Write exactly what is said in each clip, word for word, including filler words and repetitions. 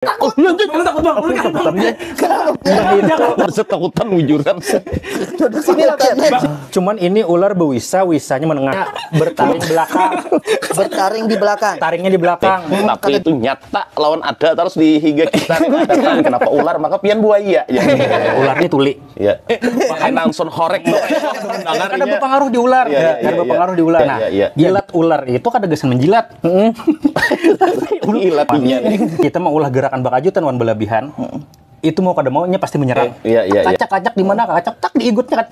Takut. Ulun takut, Bang. Ulun takut. Kenapa? Rasa takutan bujuran. Duduk sini lah, Pian. Cuman ini ular bewisa, wisanya menengah. Bertaring belakang. Bertaring di belakang. Taringnya di belakang. Tapi itu nyata lawan ada terus di higa kita. Kenapa ular? Maka pian buaya. Ya. Ular ini tuli. Ya. Langsung horek tuh. Ada berpengaruh di ular. Ya, ya, ya, ada berpengaruh di ular. Ya, nah, ya, ya. Jilat ular itu kada gasan menjilat. Ilat dunia nih. Kita mau ulah gerakan bakajutan wan belabihan. Itu mau kada maunya pasti menyerang. Eh, iya, iya, iya. Kacak-kacak di mana? Kacak tak diigutnya kan.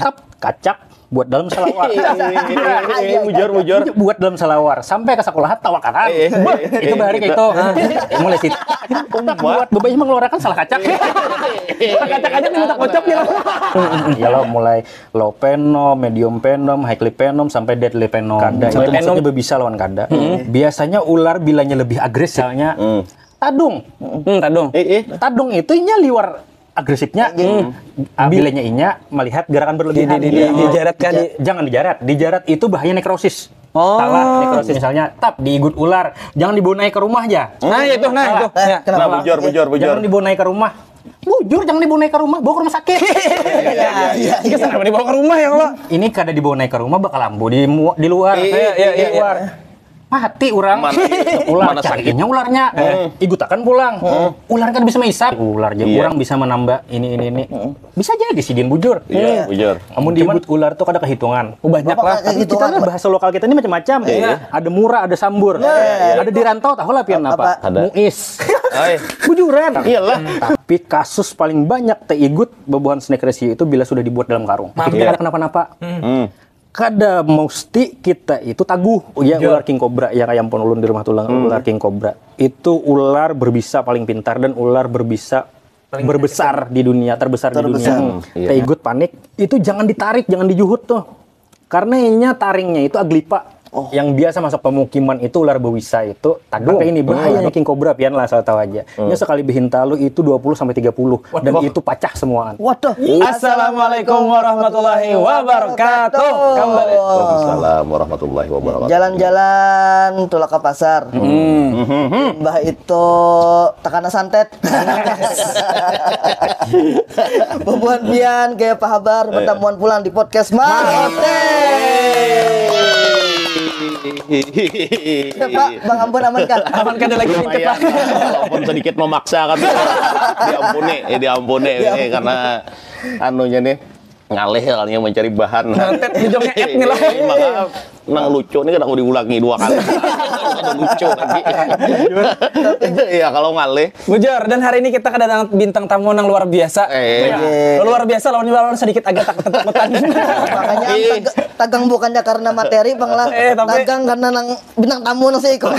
Tap, kacak buat dalam salawar. Bujur, bujur. Buat dalam salawar sampai ke sekolah tawa kakan. Eh, eh, itu eh, bahari kayak itu. Mulai situ. Tak buat bebanyak mengeluarkan salah kacak. Kacak-kacak ini tak kocok ya. Kalau mulai low venom, medium venom, highly venom sampai deadly venom. Kada. Itu maksudnya bebisa lawan kada. Biasanya ular bilanya lebih agresif, misalnya tadung. Hmm, tadung. Eh, eh. Tadung itu inya liwar agresifnya. Ah, bilanya inya melihat gerakan berlebihan. Di, di, di, di, dijarat kah, di- Jangan dijarat. Dijarat itu bahaya nekrosis. Oh. Salah nekrosis, misalnya tap diigut ular, jangan dibawa naik ke rumah aja. Nah, itu, nah, itu. Ya. Nah, bujur, bujur, bujur. Jangan dibawa naik ke rumah. Bujur, jangan dibawa naik ke rumah, bawa ke rumah sakit. Iya, iya, iya. Kenapa dibawa ke rumah ya Allah? Ini kada dibawa naik ke rumah, bakal ambu di, di luar. Iya, iya, iya, iya. Mati orang. Mati. Ular carinya ularnya. Igutakan pulang. Ular kan bisa maisap. Ular aja orang bisa menambah ini, ini, ini. Bisa jadi sidin bujur. Iya, bujur. Amun diigut ular tuh kada kehitungan. Oh, banyak lah. Kita bahasa lokal kita ini macam-macam. Ada murah, ada sambur. Ada di rantau, tahu lah pian apa? Muis. Bujuran. Iyalah. Tapi kasus paling banyak teigut bebuhan snake ratio itu bila sudah dibuat dalam karung. Tapi tidak ada kenapa-napa. Kada mesti kita itu taguh. Ya, ular king cobra, ya, kayak ampun ulun di rumah tulang ular king cobra. Itu ular berbisa paling pintar dan ular berbisa berbesar di dunia, terbesar di dunia. Teigut panik, itu jangan ditarik, jangan dijuhut tuh. Karena inya taringnya itu aglipa. Yang biasa masuk pemukiman itu ular bewisa itu. Tapi ini bahayanya king cobra, pian lah asal tahu aja. Nya sekali behintalu itu dua puluh sampai tiga puluh dan itu pacah semuaan. Waduh. Assalamualaikum warahmatullahi wabarakatuh. Kembali. Waalaikumsalam warahmatullahi wabarakatuh. Jalan-jalan tulak ke pasar. Mbah itu takana santet. Bubuhan pian, kaya apa habar? Pertemuan pulang di podcast Marote. Pak, Bang Ambon aman kah? Aman kada lagi? Lumayan. Walaupun sedikit memaksa kan. Diampuni, ya diampuni ini karena anunya nih ngalih kalinya mencari bahan. Ngantet di jongnya et nih lah. Maka nang lucu nih kada mau diulangi dua kali. Ada lucu lagi. Ya kalau ngalih. Bujur, dan hari ini kita kedatangan bintang tamu yang luar biasa. Eh. Luar biasa lawan lawan sedikit agak takut ketakutan. Makanya tagang bukannya karena materi bang lah. Eh, tapi tagang karena nang bintang tamu nang seiko.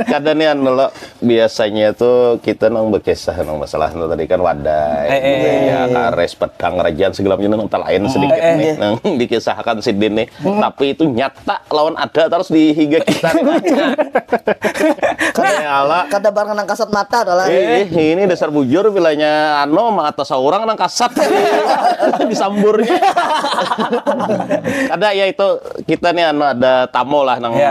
Kada nih anu lo. Biasanya tuh kita nang berkisah nang masalah itu tadi kan wadai, eh, eh, ya, eh, kares, pedang, kerajaan segala macam nang lain sedikit, eh, eh, nih, eh, nang dikisahkan sidin nih. Hmm. Tapi itu nyata lawan ada terus di higa kita nih. Kada ala. Kada barang nang kasat mata dah lah. Eh, eh, ini dasar bujur bilanya anu mata seorang nang kasat disamburnya. Kada ya itu kita nih anu ada tamu lah nang, ya,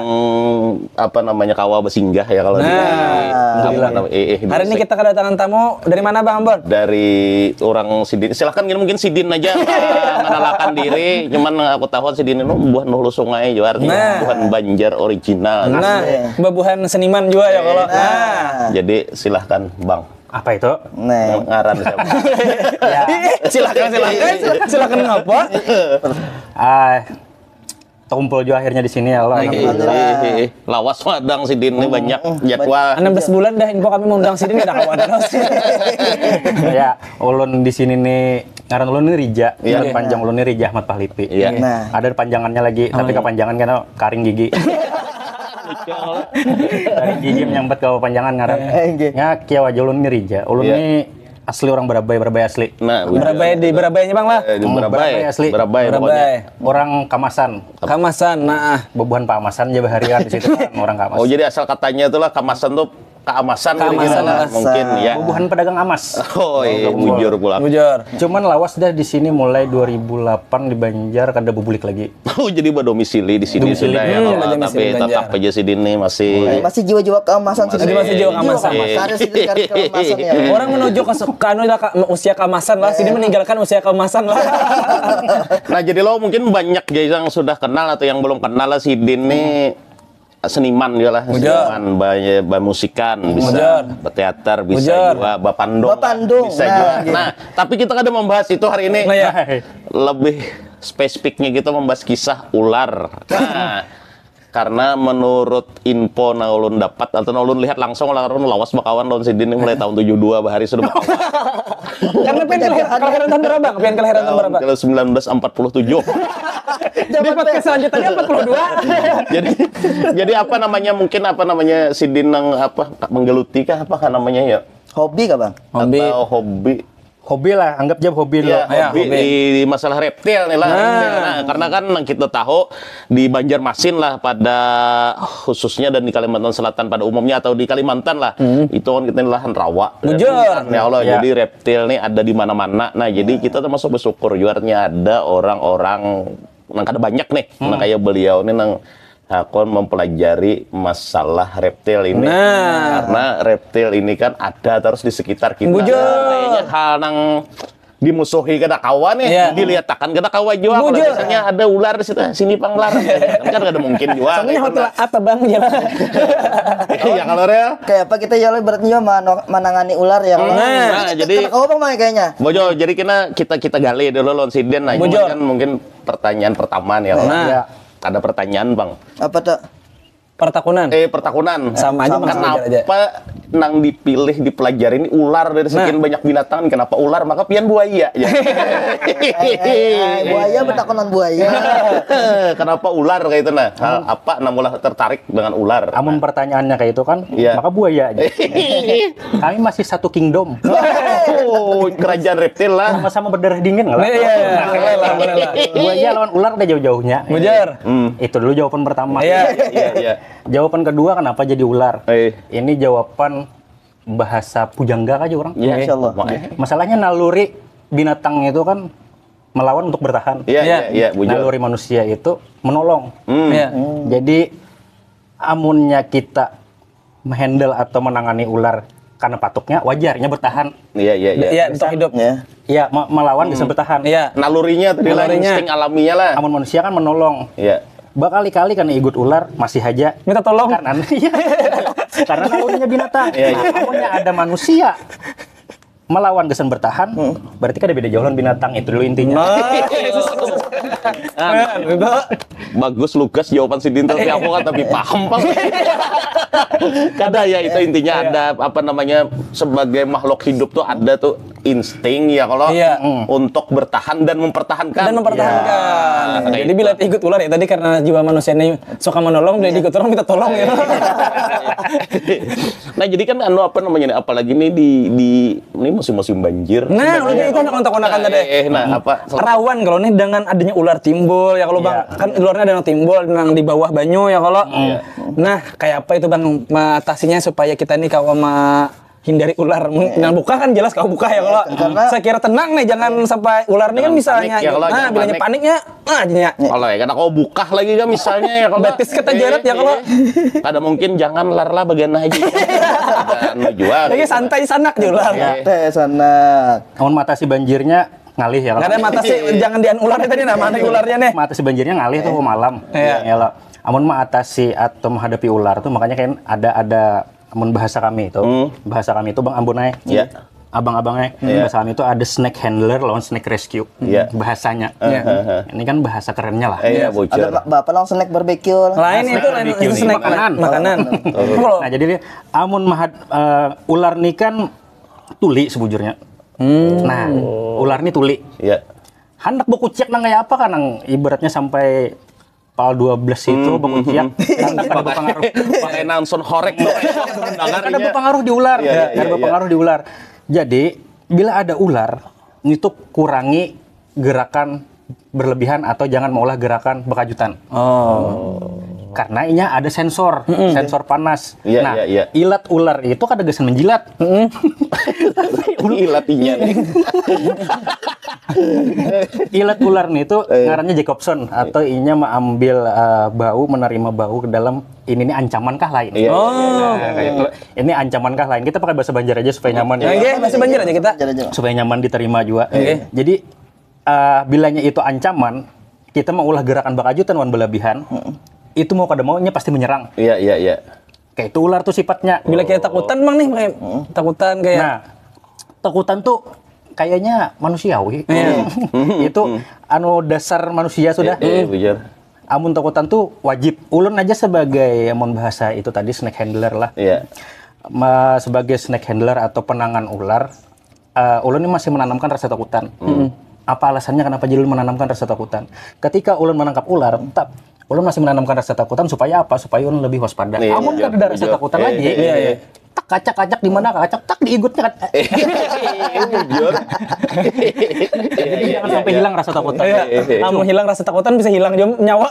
apa namanya, kawa besinggah ya kalau di, nah, apa namanya, eh, eh, hari ini kita kedatangan tamu dari mana, Bang Ambon? Dari orang sidin. Silahkan, mungkin sidin aja, eh, mengenalkan diri. Cuman aku tahu sidin itu buhan hulu sungai juga, artinya, nah, buhan Banjar original. Nah, asli. Bebuhan seniman juga ya kalau. Nah. Jadi silahkan, Bang. Apa itu? Neng. Ngaran siapa? Ya. Silakan, silakan. Silakan ngapa? Ah, terkumpul juga akhirnya di sini ya Allah. Iya, iya, iya. Lawas madang sidin nih, hmm, banyak jadwal. Enam belas bulan dah info kami mengundang sidin, ada kawan terus. Ya, ulun di sini nih, ngaran ulun nih Rija, iya, ngaran panjang ulun nih Rija Ahmad Pahlipi. Iya. Nah. Ada panjangannya lagi, tapi kepanjangan karena karing gigi. Karing gigi menyambat ke panjangan ngaran. Eh, nggih. Nya kiau aja ulun nih Rija. Ulun, iya, nih asli orang Berabai, Berabai asli. Nah, Berabai di Berabai nya, Bang, lah. Eh, di, hmm, Berabai. Berabai asli. Berabai, Berabai pokoknya. Orang Kamasan. Kamasan, nah. Bebuhan Pamasan aja baharian di situ kan, orang Kamasan. Oh, jadi asal katanya itulah Kamasan tuh Keamasan, keamasan lah. Mungkin ya. Bubuhan pedagang amas. Oh, iya, bujur pulang. Bujur. Cuman lawas dah di sini mulai dua ribu delapan di Banjar kada bubulik lagi. Oh, jadi berdomisili di sini sudah ya, hmm, tapi tetap aja sih dini masih, masih jiwa-jiwa keemasan sih. Masih jiwa keemasan. Karena sih karena keemasan ya. Orang menuju ke, ke anu lah, ke usia keemasan lah, sini meninggalkan usia keemasan lah. Nah, jadi lo mungkin banyak guys yang sudah kenal atau yang belum kenal lah si Din nih. Seniman juga lah, seniman, bamusikan bisa, berteater bisa juga, bapandung bisa juga. Nah, tapi kita kada membahas itu hari ini. Nah, ya. Lebih spesifiknya kita membahas kisah ular. Nah, karena menurut info nang ulun dapat atau nang ulun lihat langsung lah, ulun lawas bakawan lawan sidin mulai tahun tujuh dua bahari sudah bakawan. Karena pian kelahiran tahun berapa? Pian kelahiran tahun berapa? Tahun sembilan belas empat puluh tujuh. Di podcast selanjutnya empat puluh dua. Jadi, jadi apa namanya, mungkin apa namanya, sidin nang apa, menggeluti kah, apa kah namanya ya? Hobi kah, Bang? Hobi. Atau hobi? Hobi lah, anggap aja hobi dulu. Ya, hobi di, di masalah reptil nih lah. Nah. Reptil. Nah, karena kan nang kita tahu di Banjarmasin lah pada khususnya dan di Kalimantan Selatan pada umumnya atau di Kalimantan lah, itu kan kita lahan rawa. Bujur. Ya Allah, jadi reptil nih ada di mana-mana. Nah, jadi kita termasuk bersyukur juga artinya ada orang-orang nang kada banyak nih, nang kayak beliau nih nang hakun mempelajari masalah reptil ini. Nah. Karena reptil ini kan ada terus di sekitar kita. Bujur. Kayaknya hal nang dimusuhi kada kawa nih, diliatakan kada kawa jua. Kalau misalnya ada ular di situ, "Sini pang lar." Kan kada mungkin jua. Soalnya hotel apa, Bang? Iya, kalau real. Kayak apa kita ya, berarti juga mano-, manangani ular ya, kalau. Nah, jadi kada kawa, Bang, kayaknya. Bujur, jadi kena kita, kita gali dulu lawan sidin lah. Bujur. Kan mungkin pertanyaan pertama nih, kalau. Nah. Ada pertanyaan, Bang. Apa tuh? Pertakunan. Eh, pertakunan. Sama aja, Mas, belajar aja. Kenapa nang dipilih, dipelajari ini ular dari sekian banyak binatang, kenapa ular? Maka pian buaya, ya. Eh, eh, eh, buaya bertakunan buaya. Kenapa ular kayak itu, nah? Hal apa nang ulah tertarik dengan ular? Amun pertanyaannya kayak itu kan, maka buaya aja. Kami masih satu kingdom. Oh, kerajaan reptil lah. Sama-sama berdarah dingin lah. Iya, iya, iya. Boleh lah, boleh lah. Buaya lawan ular ada jauh-jauhnya. Bujur. Hmm. Itu dulu jawaban pertama. Iya. Iya, iya. Jawaban kedua, kenapa jadi ular? Eh. Ini jawaban bahasa pujangga aja orang. Iya, insya Allah. Masalahnya naluri binatang itu kan melawan untuk bertahan. Iya, iya, iya, bujur. Naluri manusia itu menolong. Hmm. Iya. Jadi amunnya kita menghandle atau menangani ular karena patuknya, wajarnya bertahan. Iya, iya, iya. Iya, untuk hidup. Iya, me-, melawan bisa bertahan. Iya. Nalurinya tadi lah, insting alaminya lah. Amun manusia kan menolong. Iya. Berkali-kali kan igut ular, masih aja. Minta tolong. Karena, iya. Karena nalurinya binatang. Iya, iya. Nah, amunnya ada manusia melawan gasan bertahan, berarti kada beda jauh lawan binatang. Itu dulu intinya. Nah. Nah, itu. Bagus, lugas jawaban sidin tuh, tapi aku kan tapi paham, Bang. Kada ya, itu intinya ada, apa namanya, sebagai makhluk hidup tuh ada tuh insting ya, kalau untuk bertahan dan mempertahankan. Dan mempertahankan. Ya, jadi bila ikut ular ya tadi, karena jiwa manusia ini suka menolong, bila ikut orang minta tolong ya. Nah, jadi kan anu, apa namanya nih, apalagi nih di, di ini musim-musim banjir. Nah, udah itu nak kontak-kontakan tadi. Eh, nah, apa? Rawan kalau nih dengan adanya ular timbul ya, kalau Bang, kan ularnya ada yang timbul, ada yang di bawah banyu ya kalau. Iya. Nah, kayak apa itu, Bang, mengatasinya supaya kita nih kawa ma-, hindari ular? Nah, buka kan jelas kau buka ya kalau. Karena saya kira tenang nih, jangan sampai ular nih kan misalnya panik ya, kalau nah, jangan bilanya panik. Paniknya, ah, jadinya. Kalau ya, kada kau buka lagi kan misalnya ya, kalau batis kita jerat ya, kalau. Kada mungkin, jangan lar lah, bagana aja. Anu jua. Lagi santai sanak jua lah. Iya. Santai sanak. Amun matasi banjirnya ngalih ya, kalau. Kada matasi, jangan dian ular tadi, nama nih ularnya nih. Matasi banjirnya ngalih tuh malam. Iya. Ya, lo. Amun mengatasi atau menghadapi ular tuh, makanya kayak ada, ada, amun bahasa kami itu, bahasa kami itu, Bang Ambun ai. Iya. Abang-abang ai. Iya. Bahasa kami itu ada snake handler lawan snake rescue. Iya. Bahasanya. Iya. Ini kan bahasa kerennya lah. Iya, bocor. Ada ba-, bapak lawan snake barbecue lah. Lain itu, lain itu, snake makanan. Makanan. Nah, jadi dia, amun mahad-, eh, ular nih kan tuli sebujurnya. Hmm. Nah, ular nih tuli. Iya. Handak bekuciak nang kayak apa kan, nang ibaratnya sampai pal dua belas itu, hmm, bekuciak, hmm, hmm, nang kada berpengaruh. Pakai naon sound horeg tuh. Kada berpengaruh di ular. Iya, iya, iya, iya. Kada berpengaruh di ular. Jadi, bila ada ular, itu kurangi gerakan berlebihan atau jangan maulah gerakan bekajutan. Oh. Karena inya ada sensor, sensor panas. Iya, Nah, iya, iya. ilat ular itu kada gasan menjilat. Ilat inya nih. Ilat ular nih itu ngarannya Jacobson atau inya mengambil eh, bau, menerima bau ke dalam ini nih ancaman kah lain? Iya, iya, Oh. Nah, kayak gitu. Ini ancaman kah lain? Kita pakai bahasa Banjar aja supaya nyaman ya. Oke, bahasa Banjar aja kita. Banjar aja. Supaya nyaman diterima juga. Oke. Jadi eh, bilanya itu ancaman, kita mau ulah gerakan bakajutan wan belabihan, itu mau kada maunya pasti menyerang. Iya, iya, iya. Kayak itu ular tuh sifatnya. Bila kita takutan bang nih, kayak takutan kayak Nah, takutan tuh kayaknya manusiawi. Iya. Itu anu dasar manusia sudah. Eh, bujur. Amun takutan tuh wajib. Ulun aja sebagai amun bahasa itu tadi snake handler lah. Iya. Ma, sebagai snake handler atau penangan ular, eh, ulun ini masih menanamkan rasa takutan. Apa alasannya kenapa jadi ulun menanamkan rasa takutan? Ketika ulun menangkap ular, tetap ulun masih menanamkan rasa takutan supaya apa? Supaya ulun lebih waspada. Iya, Amun iya, kada ada rasa iya. takutan Iya, lagi, iya, iya. tak kacak-kacak di mana kacak, tak diigutnya. Bujur. Jadi jangan sampai hilang rasa takutan. Iya, Iya, iya. Kamu hilang rasa takutan bisa hilang juga nyawa.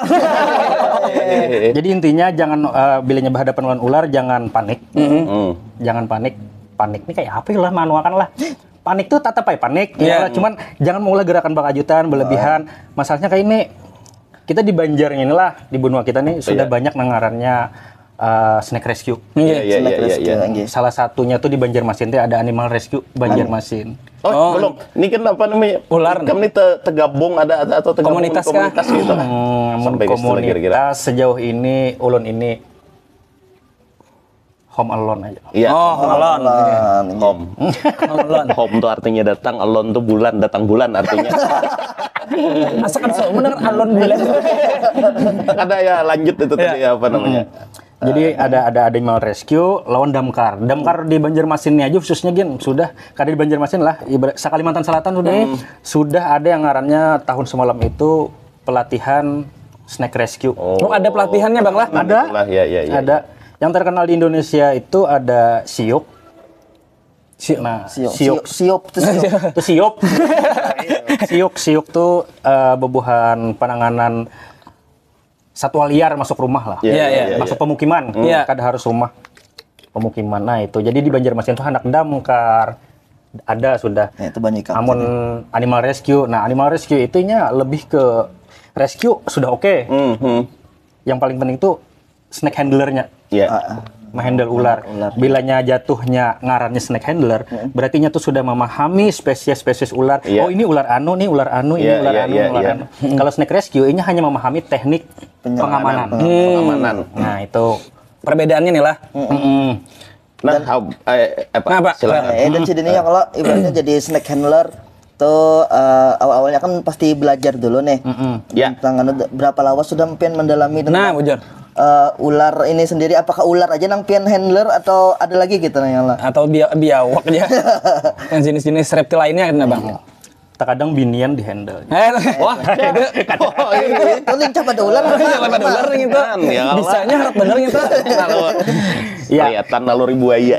Jadi intinya jangan eh, bilanya berhadapan lawan ular jangan panik. Hmm. Jangan panik. Panik nih kayak apa lah manuakan lah. Panik tuh tetap aja panik. Iya. Ya, cuman jangan mengulah gerakan bakajutan berlebihan. Masalahnya kayak ini kita di Banjar inilah di benua kita nih sudah Iya. Banyak nang ngarannya eh, snake rescue. Iya. Iya, iya, iya, iya. Nggih. Salah satunya tuh di Banjarmasin teh ada animal rescue Banjarmasin. Oh, Oh. Belum. Ini kan apa namanya? Ular. Kamu nih te- tergabung ada ada- atau tergabung Komunitas di komunitas gitu. Hmm, mun Sampai ke situ lah kira-kira. komunitas sejauh ini ulun ini home alone aja. Iya. Oh, alon. Alon. Home. Alon. Home tuh artinya datang, alone tuh bulan, datang bulan artinya. Asa kan semua mendengar alon bulan. Ada ya lanjut itu tadi apa namanya? Jadi ada ada animal rescue lawan damkar. Damkar di Banjarmasin ini aja khususnya gin sudah kada di Banjarmasin lah ibarat sa Kalimantan Selatan sudah sudah ada yang ngarannya tahun semalam itu pelatihan snake rescue. Oh, ada pelatihannya bang lah. Ada. Itulah, ya, ya, ya, Ada. Yang terkenal di Indonesia itu ada Siuk. Si- Nah, Siup, Siuk. siup, siup tuh siup. Itu Siup. Siuk, Siuk tuh eh, bebuhan penanganan satwa liar masuk rumah lah. Iya, Iya, iya. Masuk pemukiman. Iya. Kada harus rumah. Pemukiman. Nah, itu. Jadi di Banjarmasin tuh anak damkar ada sudah. Ya, itu banyak ikan. Amun animal rescue. Nah, animal rescue itunya lebih ke rescue sudah oke. Mhm. Yang paling penting tuh snake handlernya. Iya. Ah, ah. Menghandle ular. Bilanya jatuhnya ngarannya snake handler, berartinya tuh sudah memahami spesies-spesies ular. Iya. Oh, ini ular anu nih, ular anu, ini Iya, ular iya, anu, iya, ular iya. Anu. Kalau snake rescue ini hanya memahami teknik pengamanan. Pengamanan. Nah, itu. Perbedaannya nih lah. Mm-mm. Nah, hab- eh, apa? Nah, Pak. Silakan. Eh, dan sidin ya kalau ibaratnya jadi snake handler tuh eh, awal-awalnya kan pasti belajar dulu nih. Ya. Tentang anu, berapa lawas sudah pian mendalami tentang Nah, bujur. eh, ular ini sendiri, apakah ular aja nang pian handler atau ada lagi gitu nah yang lah? Atau bia biawak aja. Yang jenis-jenis reptil lainnya kan bang. Terkadang binian di handle. Eh, wah, itu Itu lincah pada ular. Iya, pada ular gitu. Kan, ya Allah. Bisanya harap bener gitu. Lalu Iya. Kelihatan naluri buaya.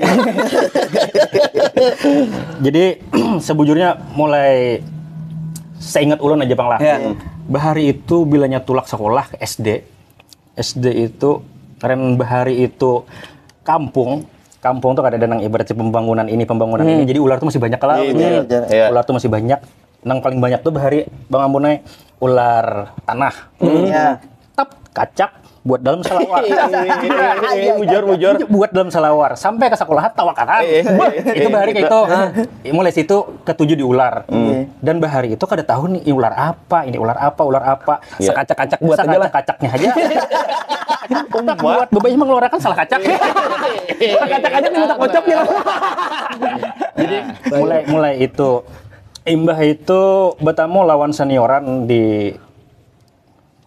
Jadi sebujurnya mulai seingat ulun aja bang lah. Ya. Bahari itu bilanya tulak sekolah ke S D. S D itu keren bahari itu kampung. Kampung tuh kada ada nang ibaratnya pembangunan ini pembangunan ini. Jadi ular tuh masih banyak lah. Iya, iya. Ular tuh masih banyak. Nang paling banyak tuh bahari bang Ambunai ular tanah. Ya. Tap kacak buat dalam salawar. Mujur, mujur. Buat dalam salawar sampai ke sekolah tawa kakak. Iya, iya, Itu bahari kayak itu. Mulai situ ketujuh di ular. Iya. Dan bahari itu kada tahu nih ini ular apa, ini ular apa, ular apa. Iya. Sekacak-kacak buat aja lah. Kacaknya aja. Umat. Buat bebaik mengeluarkan salah kacak. Kacak-kacak ini tak kocok gitu. Jadi mulai mulai itu imbah itu bertemu lawan senioran di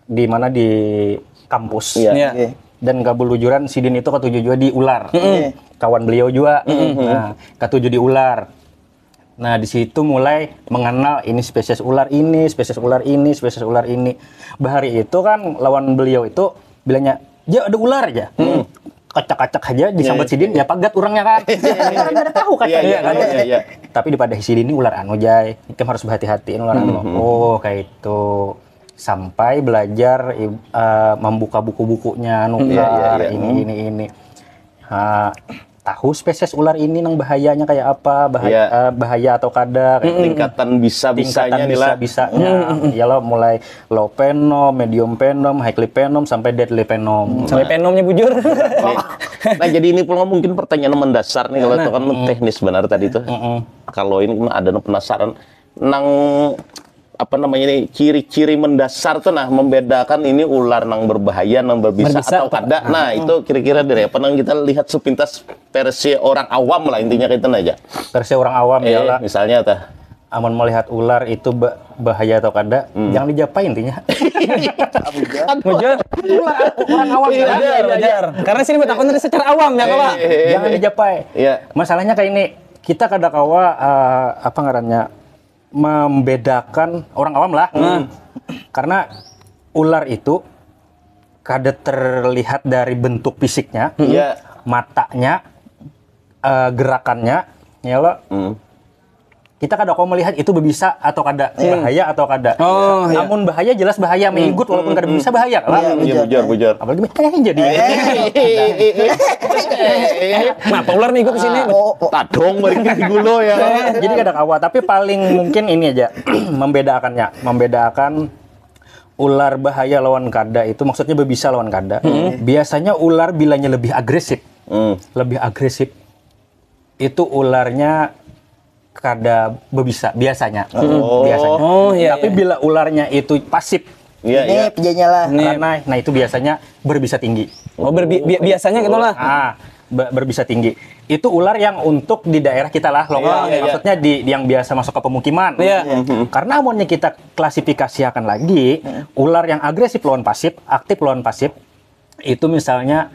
di mana di kampus. Iya. Iya. Oke. Dan kabulujuran sidin itu ketujuh juga di ular. Kawan beliau juga. Nah, ketujuh di ular. Nah, di situ mulai mengenal ini spesies ular ini, spesies ular ini, spesies ular ini. Bahari itu kan lawan beliau itu bilanya, "Ya ada ular aja." Kacak-kacak aja disambat sidin, ya pagat orangnya kan. Orang kada tahu kan. Iya, iya, Kan? iya, iya. Tapi dipadahi sidin ini ular anu jay. Kita harus berhati-hati ular anu. Oh, kayak itu. sampai belajar i- eh, membuka buku-bukunya, nukar Iya, iya, iya. ini ini ini. Ha, tahu spesies ular ini nang bahayanya kayak apa, bahaya Iya. eh, bahaya atau kada kayak gitu. Tingkatan bisa-bisanya Tingkatan nih lah. Bisa-bisanya. Ya lo mulai low venom, medium venom, highly venom sampai deadly venom. Sampai venomnya bujur. Nah, jadi ini pula mungkin pertanyaan mendasar nih kalau itu kan teknis benar tadi tuh. Kalau ini kan ada nu penasaran nang apa namanya ini ciri-ciri mendasar tuh nah membedakan ini ular nang berbahaya nang berbisa Berbisa atau atau- kada. Nah, itu kira-kira dari apa nang kita lihat sepintas versi orang awam lah intinya kita aja. Versi orang awam ya Eh, lah. Misalnya tah. Amun melihat ular itu ba- bahaya atau kada, jangan dijapai intinya. Bujur. Ular orang awam ya. Wajar, wajar. Karena sini bertakun secara awam ya kalau. Jangan dijapai. Iya. Masalahnya kayak ini, kita kada kawa eh, apa ngarannya membedakan orang awam lah. Karena ular itu kada terlihat dari bentuk fisiknya, Iya. matanya, eh, gerakannya, ya lo. Hmm. Kita kada kawa melihat itu berbisa atau kada, bahaya atau kada. Oh, iya. Namun bahaya jelas bahaya, mengikut walaupun kada berbisa bahaya lah. Iya bujur bujur. Apalagi eh jadi. Kenapa ular nih ikut ke sini? Tadong balik di gulo ya. Jadi kada kawa, tapi paling mungkin ini aja membedakannya, membedakan ular bahaya lawan kada itu maksudnya berbisa lawan kada. Biasanya ular bilanya lebih agresif, Hmm. lebih agresif itu ularnya kada berbisa biasanya. Oh. Biasanya. Oh, iya, Tapi iya. Bila ularnya itu pasif, Iya Ini iya. pijanya lah. Ini- karena nah itu biasanya berbisa tinggi. Oh, berbi- bi- biasanya gitu lah. Ah, be- berbisa tinggi. Itu ular yang untuk di daerah kita lah lokal. Iya, iya, iya. Maksudnya di yang biasa masuk ke pemukiman. Iya. Karena amunnya kita klasifikasiakan lagi, ular yang agresif lawan pasif, aktif lawan pasif, itu misalnya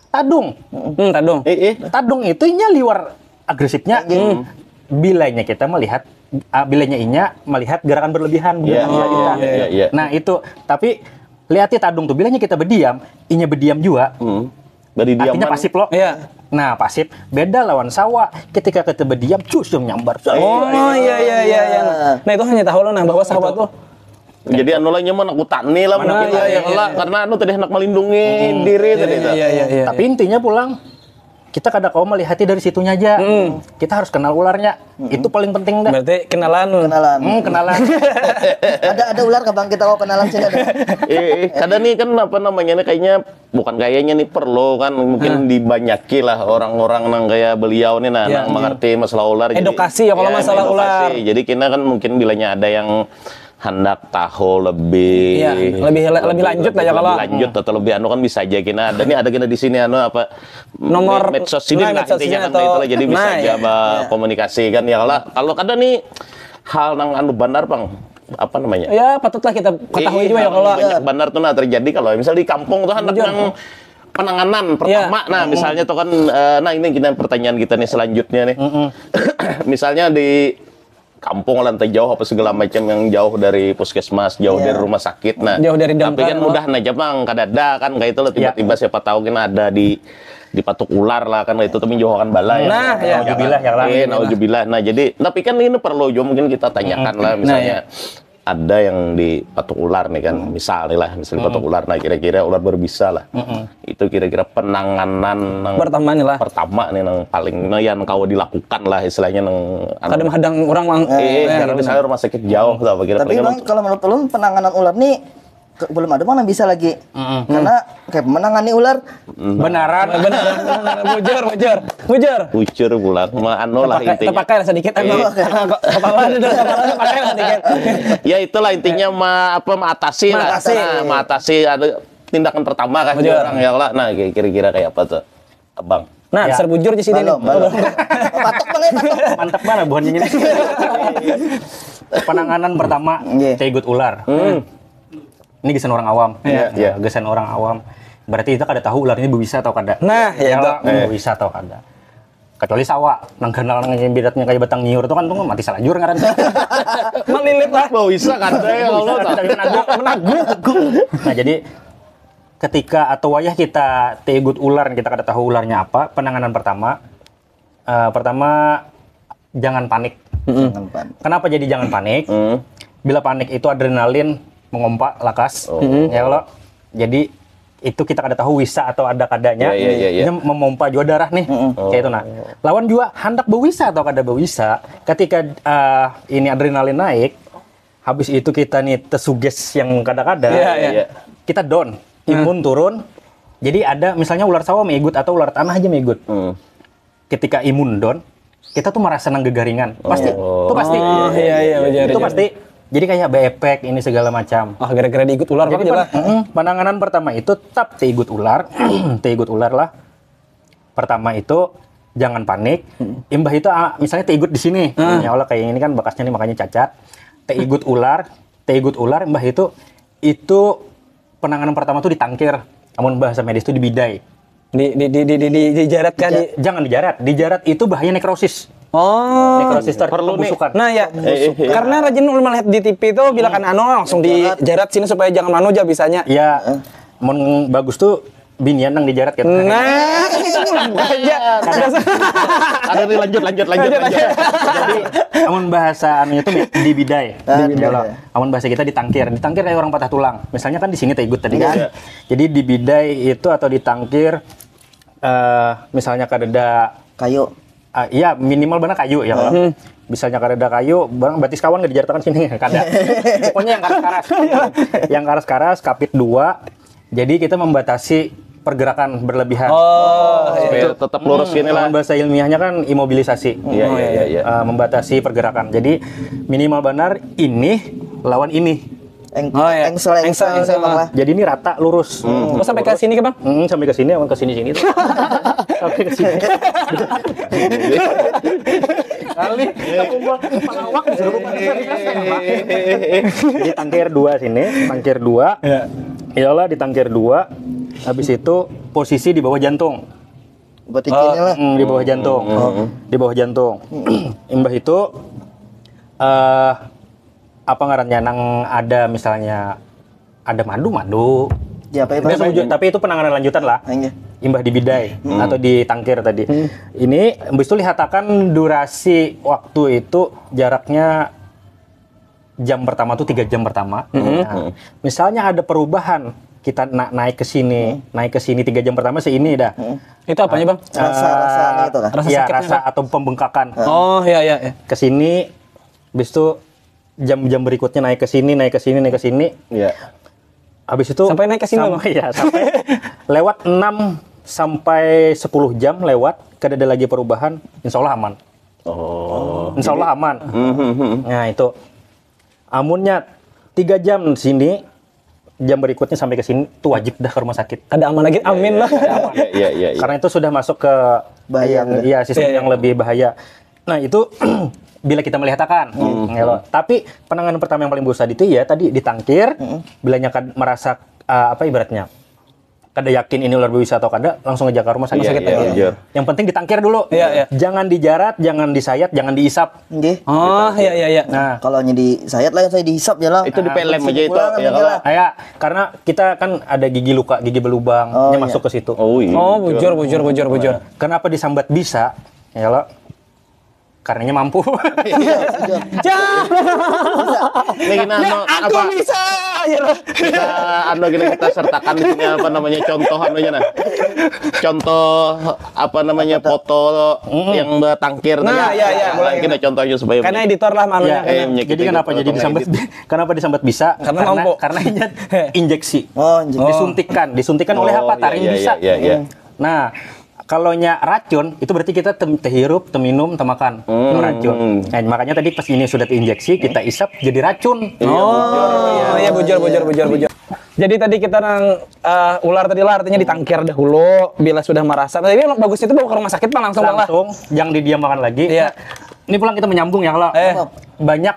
tadung. Hmm, tadung. Eh eh. Tadung itu inya liwar agresifnya. Bilanya kita melihat ah, bilanya inya melihat gerakan berlebihan Iya bukan iya kita. Iya iya. Nah, itu tapi lihat ya tadung tuh bilanya kita berdiam, inya berdiam juga. Hmm. Bari Artinya diaman. Pasif loh. Iya. Nah, pasif beda lawan sawa. Ketika kita berdiam, cus yang nyambar. Oh iya iya iya iya. Nah itu hanya tahu lo nah bahwa sahabat tuh. Jadi anu lah nyaman aku tani lah Mana mungkin lah iya, yang iya. Lah karena anu tadi hendak melindungi diri tadi Iya tuh. iya iya. Tapi intinya pulang kita kada kau melihatnya dari situnya aja. Kita harus kenal ularnya. Itu paling penting dah. Berarti kenalan. Kenalan. Hmm, kenalan. Ada ada ular kah bang kita mau kenalan sini ada. Eh, eh, kada nih kan apa namanya nih kayaknya bukan kayaknya nih perlu kan mungkin dibanyaki lah orang-orang nang kayak beliau nih nah Ya. nang mengerti masalah ular. Jadi- Edukasi ya, kalau Ya, masalah edukasi. Ular. Jadi kita kan mungkin bilanya ada yang hendak tahu lebih Iya, lebih- lebih lanjut lah ya, kalau- lebih lanjut atau lebih anu kan bisa aja kita ada nih ada kita di sini anu apa Nomor- med- medsos ini nah, lah medsos intinya ini kan atau- itu lah jadi bisa nah, aja iya. berkomunikasi kan ya kalau kalau kada nih hal nang anu benar bang apa namanya Ya patutlah kita ketahui Iya, juga ya kalau. banyak benar tuh nah terjadi kalau misal di kampung tuh anak Jujur. yang penanganan pertama nah misalnya tuh kan eh, nah ini kita pertanyaan kita nih selanjutnya nih misalnya di kampung lah entah jauh apa segala macam yang jauh dari puskesmas jauh Iya. dari rumah sakit nah Jauh dari tapi damkar, kan mudah aja bang kada ada kan kayak itu lah tiba-tiba siapa tahu kan ada di di patuk ular lah kan itu tapi jauh kan balai Nah, ya. Nauzubillah ya lah. Eh, nauzubillah nah jadi tapi kan ini perlu juga mungkin kita tanyakan lah misalnya ada yang di patuk ular nih kan misal nih lah misal di patuk ular nah kira-kira ular berbisa lah itu kira-kira penanganan nang Pertama nih lah. pertama nih nang paling nah, yang kau dilakukan lah istilahnya nang Kada menghadang orang mang. eh Ya, karena gitu. Misalnya rumah sakit jauh lah apa kira Tapi bang kalau menurut ulun penanganan ular nih ke- belum ada mana bisa lagi. Karena kayak menangani ular Benaran. Benar, benar, benar. Bujur, bujur, bujur. Bujur pulang, mah anu lah Terpakai, intinya. Terpakai lah sedikit anu. Iya. Kepala ada kepala terpakai lah sedikit. Ya itulah intinya ma, apa mengatasi lah. Mengatasi. Nah, mengatasi ada tindakan pertama kan Betul. Orang ya lah. Nah, kira-kira kayak apa tuh? Abang. Nah, Ya. Sarbujur di sini. Belum, belum. Patok bang ya patok. Mantap banget buhan ini. Penanganan pertama Nggih. taigut ular. Ini gesan orang awam. Iya, iya. Gesan orang awam. Berarti kita kada tahu ular ini bisa atau kada. Nah, ya itu. Bisa atau kada. Kecuali sawa, nang ganal nang bidatnya kayak batang nyiur itu kan tuh mati salajur ngaran. Melilit lah. Bau bisa kan ya Allah. Tapi menaguk, menaguk. Nah, jadi ketika atau wayah kita taigut ular kita kada tahu ularnya apa, penanganan pertama eh, pertama jangan panik. Jangan panik. Kenapa jadi jangan panik? Hmm. Bila panik itu adrenalin mengompa lakas. Ya kalau jadi itu kita kada tahu wisa atau ada kadanya. Ya, ya, ya, ya. Nya memompa juga darah nih. Kayak itu nah. Lawan juga handak bewisa atau kada bewisa, ketika eh, ini adrenalin naik, habis itu kita nih tesuges yang kada-kada. Ya, ya. Ya. Kita down, imun turun. Jadi ada misalnya ular sawah meigut atau ular tanah aja meigut. Ketika imun down, kita tuh merasa nang gegaringan. Pasti, itu pasti. Oh, iya, iya, benar, Itu benar. Pasti. Jadi kayak beepek ini segala macam. Ah, gara-gara diigut ular Jadi kan jelas. pen- mm, penanganan pertama itu tap teigut ular, teigut ular lah. Pertama itu jangan panik. Imbah itu ah, misalnya teigut di sini, ya Allah kayak ini kan bekasnya nih makanya cacat. Teigut ular, teigut ular, imbah itu itu penanganan pertama tuh ditangkir. Amun bahasa medis tuh dibidai. Di di di di di, di, dijarat kah di Ja- jangan dijarat. Dijarat itu bahaya nekrosis. Oh. Nekrosis ter Perlu nih. pembusukan. Nah ya, karena rajin ulun melihat di T V itu bila kan anu langsung dijarat sini supaya jangan manu aja bisanya. Ya, mun bagus tuh binian nang dijarat kan. Nah, aja. Ada nih lanjut lanjut lanjut lanjut. Jadi, amun bahasa anunya tuh dibidai. Ah, Dibidai. Amun bahasa kita ditangkir. Ditangkir kayak orang patah tulang. Misalnya kan di sini teigut tadi kan. Jadi dibidai itu atau ditangkir eh misalnya kadada Kayu. ah, iya minimal benar kayu ya kalau. Misalnya kadada kayu, barang batis kawan gak dijaritakan sini kada. Pokoknya yang karas-karas. Yang karas-karas kapit dua. Jadi kita membatasi pergerakan berlebihan. Oh, Supaya tetap lurus gini lah. Lawan bahasa ilmiahnya kan imobilisasi. Iya iya iya iya. Eh, membatasi pergerakan. Jadi minimal benar ini lawan ini. Eng Oh, iya. Engsel engsel Engsel, engsel, bang lah. Jadi ini rata lurus. Oh, sampai ke sini ke bang? Hmm, sampai ke sini, awan ke sini sini. Sampai ke sini. Kali, pelawak disuruh Jadi tangkir dua sini, tangkir dua. Ya. Iyalah di tangkir dua. Habis itu posisi di bawah jantung. Buat ini lah. Hmm, di bawah jantung. Di bawah jantung. Imbah itu eh apa ngarannya nang ada misalnya ada madu madu. Ya apa ya Tapi Pak? sebujur- tapi itu penanganan lanjutan lah. Anjir. Imbah di bidai atau di tangkir tadi. Ini habis itu lihatakan durasi waktu itu jaraknya jam pertama tuh tiga jam pertama. Nah, misalnya ada perubahan kita na- naik ke sini, naik ke sini tiga jam pertama seini dah. Itu apanya bang? Rasa rasa Eh, itu kah? Rasa ya, sakitnya rasa apa? Atau pembengkakan. Oh ya ya ya. Ke sini, habis itu jam-jam berikutnya naik ke sini, naik ke sini, naik ke sini. Iya. Habis itu Sampai naik ke sini, sampai, ya, sampai lewat enam sampai sepuluh jam lewat, kada ada lagi perubahan, insya Allah aman. Oh. Insya Allah aman. Mhm. Nah, itu amunnya tiga jam sini, jam berikutnya sampai ke sini, itu wajib dah ke rumah sakit. Kada aman lagi, amin lah. Iya iya iya. Iya. Karena itu sudah masuk ke Bahaya, yang, udah. Ya, sistem Iya, iya. Yang lebih bahaya. Nah, itu bila kita melihat akan. Ya, loh. Tapi penanganan pertama yang paling berusaha itu ya tadi ditangkir, bilanya kad merasa uh, apa ibaratnya? Kada yakin ini ular berbisa atau kada, langsung aja ke rumah sakit. Iya, iya, iya. Yang penting ditangkir dulu. Iya, iya. Jangan dijarat, jangan disayat, jangan diisap. Nggih. Oh ya ya ya. Nah, Kalau nyadi sayat lah saya dihisap ya lah. Itu di film aja itu Pulang ya aja kalau lah. Ya, karena kita kan ada gigi luka, gigi belubang, Oh, nya iya. Masuk ke situ. Oh iya. Oh bujur bujur bujur bujur. Kenapa disambat bisa? Ya lo, karenanya mampu. Cah. Ini gini anu Aku apa bisa aja lah. kita anu gini kita sertakan di sini apa namanya contoh anunya nah. Contoh apa namanya foto yang bertangkir Nah, tadi. ya, ya, mulai. Kita contohnya supaya Karena editor lah malunya. Eh, punya kita Jadi kenapa editor, jadi disambat editor. Kenapa disambat bisa? Karena mampu. Karena injek- injeksi. Oh, anjir. Disuntikan, disuntikan oleh Oh, apa? iya, Taring iya, bisa. iya, iya. Nah, kalau nya racun itu berarti kita tem- tehirup, teminum, temakan racun. Nah, makanya tadi pas ini sudah diinjeksi, kita isap jadi racun. Oh, iya bujur bujur bujur bujur. Jadi tadi kita nang eh, ular tadi lah artinya ditangkir dahulu bila sudah merasa. Tapi emang bagusnya itu bawa ke rumah sakit Bang langsung Bang lah. Langsung, jangan didiamkan lagi. Iya. Ini pulang kita menyambung ya kalau Eh. banyak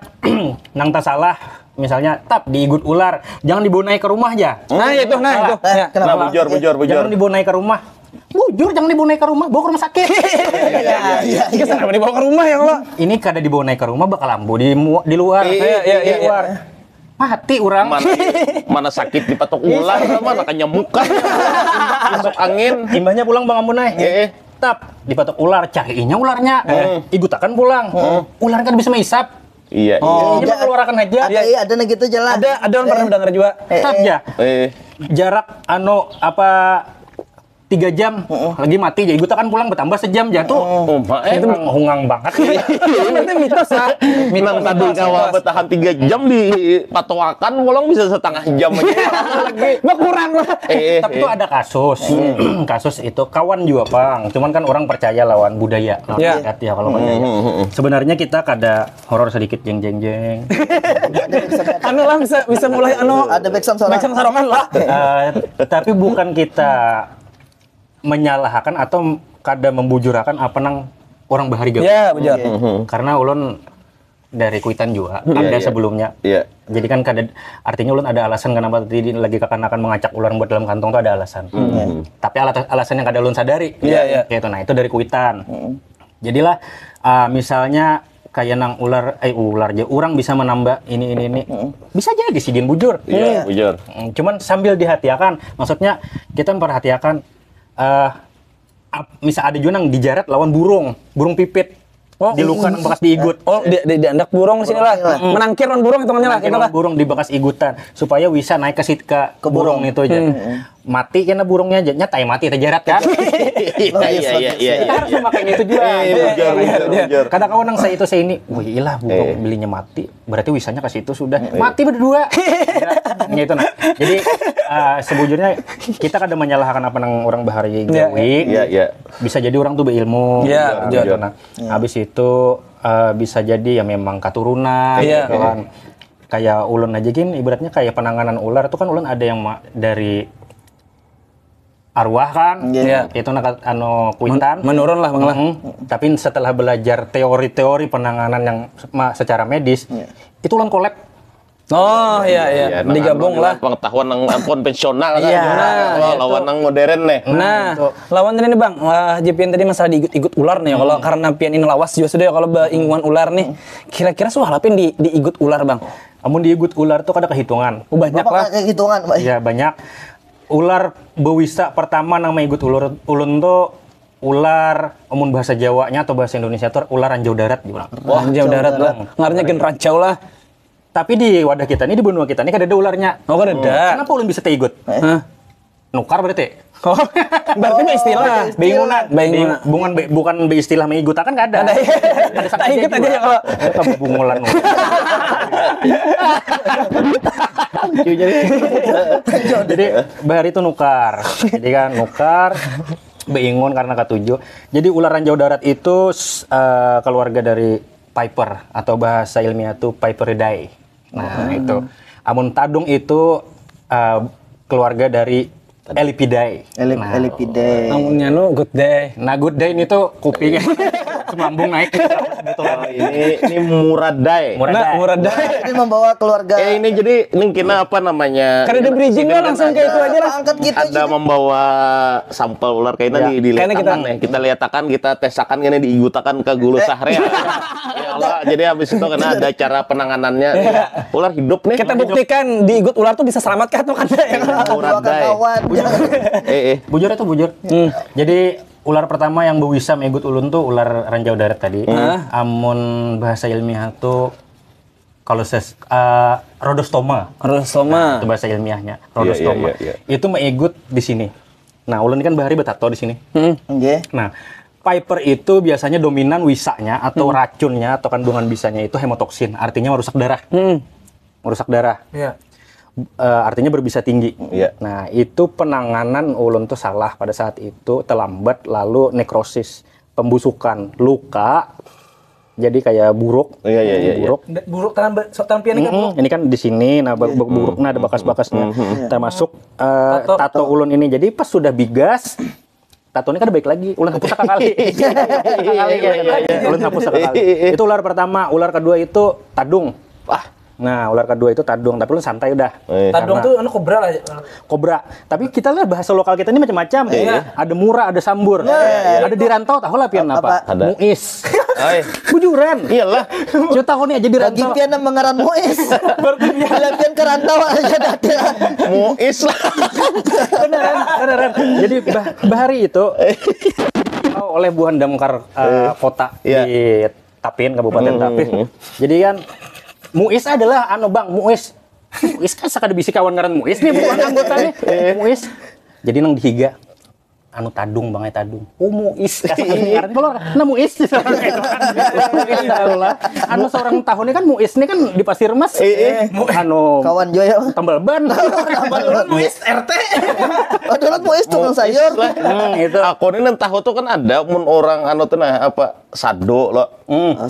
nang tasalah, misalnya tap diigut ular, jangan dibawa naik ke rumah aja. Nah, itu nah itu. Ya. Nah, bujur bujur bujur. Jangan dibawa naik ke rumah. Bujur jangan dibawa naik ke rumah, bawa ke rumah sakit. Iya, kenapa dibawa ke rumah ya Allah? Ini kada dibawa naik ke rumah bakal ambu di mu- di luar. Iya, iya, iya, Di luar. Mati orang. Mana mana sakit dipatok ular, mana kanyamukan. Masuk angin. Imbahnya pulang Bang Amun ai. Eh, eh. Tap, dipatok ular, carinya ularnya. Igutakan pulang. Ular kan bisa maisap. Iya, iya. Oh. Ini mengeluarkan aja. Ada, iya, ada nang gitu je lah. Ada, ada orang pernah mendengar juga. Eh, Tetap eh. ya. Eh, Jarak anu apa tiga jam lagi mati jadi itu kan pulang bertambah sejam jatuh. Oh, Mak, eh. Itu hungang banget. Itu mitos lah. Nang tadi kawa bertahan tiga jam di patoakan, pulang bisa setengah jam aja. Berkurang lah. Eh, Tapi itu eh. Ada kasus. Kasus itu kawan juga, Bang. Cuman kan orang percaya lawan budaya, lawan Ya. Adat ya kalau percaya. Sebenarnya kita kada horor sedikit, jeng jeng jeng. Anu lah, bisa bisa mulai anu. Ada backsound salah. Backsound sarongan lah. Eh, tapi bukan kita menyalahkan atau kada membujurakan apa nang orang bahari gawi. Ya, benar. Karena ulun dari Kuitan juga ada iya. Sebelumnya. Iya. Jadi kan kada, artinya ulun ada alasan kenapa tadi lagi kakanakan mengacak ular buat dalam kantong tuh ada alasan. Tapi alat- alasan yang kada ulun sadari. Iya, iya. Kayak itu. Nah, itu dari Kuitan. Jadilah uh, misalnya kayak nang ular, eh ular aja, orang bisa menambah ini ini ini. Bisa jadi sidin bujur. Iya, bujur. Mm, Cuman sambil dihatiakan, maksudnya kita memperhatiakan eh ap- misal ada juga nang dijarat lawan burung, burung pipit. Oh. Di luka nang bekas diigut. Oh, di di diandak burung sini lah. Menangkir lawan burung hitungannya lah, Mungkin gitu lah. Burung di bekas igutan supaya bisa naik ke sit ke burung itu aja. Mati kena burungnya aja. Nyata ya mati terjerat kan. Iya, iya, iya, iya. Kita harus memakai itu juga. Eh, bujur, bujur, bujur. Kadang kawan nang saya itu saya ini, wih ilah burung Eh. Belinya mati, berarti wisanya ke situ sudah. Mati berdua. Ya, gitu nah. Jadi eh, sebujurnya kita kada menyalahkan apa nang orang bahari gawi. Iya, iya. Bisa jadi orang tuh berilmu. Iya, Gitu. betul. Nah, habis itu eh, bisa jadi ya memang keturunan Iya. Gitu kan. Kayak ulun aja gin, ibaratnya kayak penanganan ular tuh kan ulun ada yang ma- dari arwah kan, Iya. Itu nak anu Kuitan. Menurun lah, Bang, lah. Mm-mm. Tapi setelah belajar teori-teori penanganan yang ma- secara medis, itu ulun collab. Oh, iya iya. Iya, nah, Digabung anu lah. Pengetahuan yang konvensional kan. Iya, Nah, iya, lawan yang modern nih. Nah, lawan tadi nih, Bang, wah Jipian tadi masalah diigut-igut ular nih. Kalau karena pian ini lawas juga sudah ya kalau bainguan ular nih. Kira-kira suah lah pian di diigut ular, Bang. Amun diigut ular tuh kada kehitungan. Oh, banyak Apa lah. kayak hitungan, Pak? Iya banyak. Ular bewisa pertama nang maigut ular ulun tuh ular amun bahasa Jawanya atau bahasa Indonesia tuh ular ranjau darat dibilang. Ranjau darat lah. Ngarannya gen ranjau lah. Tapi di wadah kita ini, di benua kita ini kada ada ularnya. Oh, kada ada. Kenapa ulun bisa taigut? Hah? Nukar berarti. Oh, berarti mah istilah. Bingunan. Bingunan. Bukan be, bukan beistilah mengigutakan kada. Ada. Taigut aja ya kalau. Kamu bungulan. Jadi bahari itu nukar. Jadi kan nukar beingun karena katuju. Jadi ular ranjau darat itu s- eh, keluarga dari Piper atau bahasa ilmiah tuh Piperidae. Nah, itu. Amun tadung itu eh, keluarga dari Elipidae. Elip, Elipidae. Amunnya nu good day. Nah, good day ini tuh kupingnya semambung naik. Oh, ini ini Muradae. Muradae. Nah, Muradae. Ini membawa keluarga. Eh, ini jadi ini kena apa namanya? Kada ada Ini bridging ini lah, kena langsung ada, kayak itu aja lah. Angkat gitu ada aja. Membawa sampel ular kayak ini Ya. di, di Kayaknya kita- kita kita liatakan, kita tesakan kena diigutakan ke gulu sahre. Ya Allah, jadi habis itu kena ada cara penanganannya. Ular hidup nih. Kita buktikan diigut ular tuh bisa selamat kah atau kada ya? Muradae. Kawan. Eh, eh. Bujur itu bujur. Jadi ular pertama yang bisa maigut ulun tuh ular ranjau darat tadi. Amun bahasa ilmiah tuh kalau ses eh, rhodostoma. Rhodostoma. Itu bahasa ilmiahnya, Iya, rhodostoma. Iya, iya, iya. Itu maigut di sini. Nah, ulun ini kan bahari betato di sini. Hmm. Nggih. Nah, Piper itu biasanya dominan wisanya atau racunnya atau kandungan bisanya itu hemotoksin, artinya merusak darah. Hmm. Merusak darah. Iya. Eh, artinya berbisa tinggi. Iya. Nah, itu penanganan ulun tuh salah pada saat itu, terlambat lalu nekrosis, pembusukan, luka. Jadi kayak buruk. Iya, iya, iya, iya. Buruk. Buruk tangan tangan pian ini kan buruk. Mm-mm, ini kan di sini, nah bu- bu- buruknya ada bakas-bakasnya. Termasuk eh, Tato. Tato ulun ini. Jadi pas sudah bigas, tato ini kan baik lagi. Ulun hapus sakali. Sakali, ya. Ulun hapus sakali. Itu ular pertama, ular kedua itu tadung. Wah. Nah, ular kedua itu tadung, tapi ulun santai udah. Eh. Tadung tuh anu kobra lah. Kobra. Tapi kita lah bahasa lokal kita ini macam-macam. Iya. Ada mura, ada sambur, ada di rantau, tahu lah pian apa? Ada. Muis. Hai. Bujuran. Iyalah. Cuma tahu nih aja di Lagi rantau. pian nang mengaran Muis. Bila pian ke rantau aja dati lah. Muis lah. Beneran, beneran. Jadi bah, bahari itu oleh buhan damkar eh, kota Iya. di Tapin, Kabupaten Tapin. Jadi kan Muis adalah anu, Bang, Muis. Muis kan sakada bisi kawan ngaran Muis nih, bukan anggota nih. Muis. Jadi nang dihiga anu Tadung, Bang, ai Tadung. Oh, Muis. Kasih ngaran keluar. Nah, Muis. Muis lah. Anu seorang tahunnya kan Muis nih kan di Pasir Mas. Anu Kawan jua ya. Tambal ban. Muis R T. Aduh, Muis tukang sayur. Hmm, itu. Aku ini nang tahu tuh kan ada mun orang anu tuh nah apa sado lo.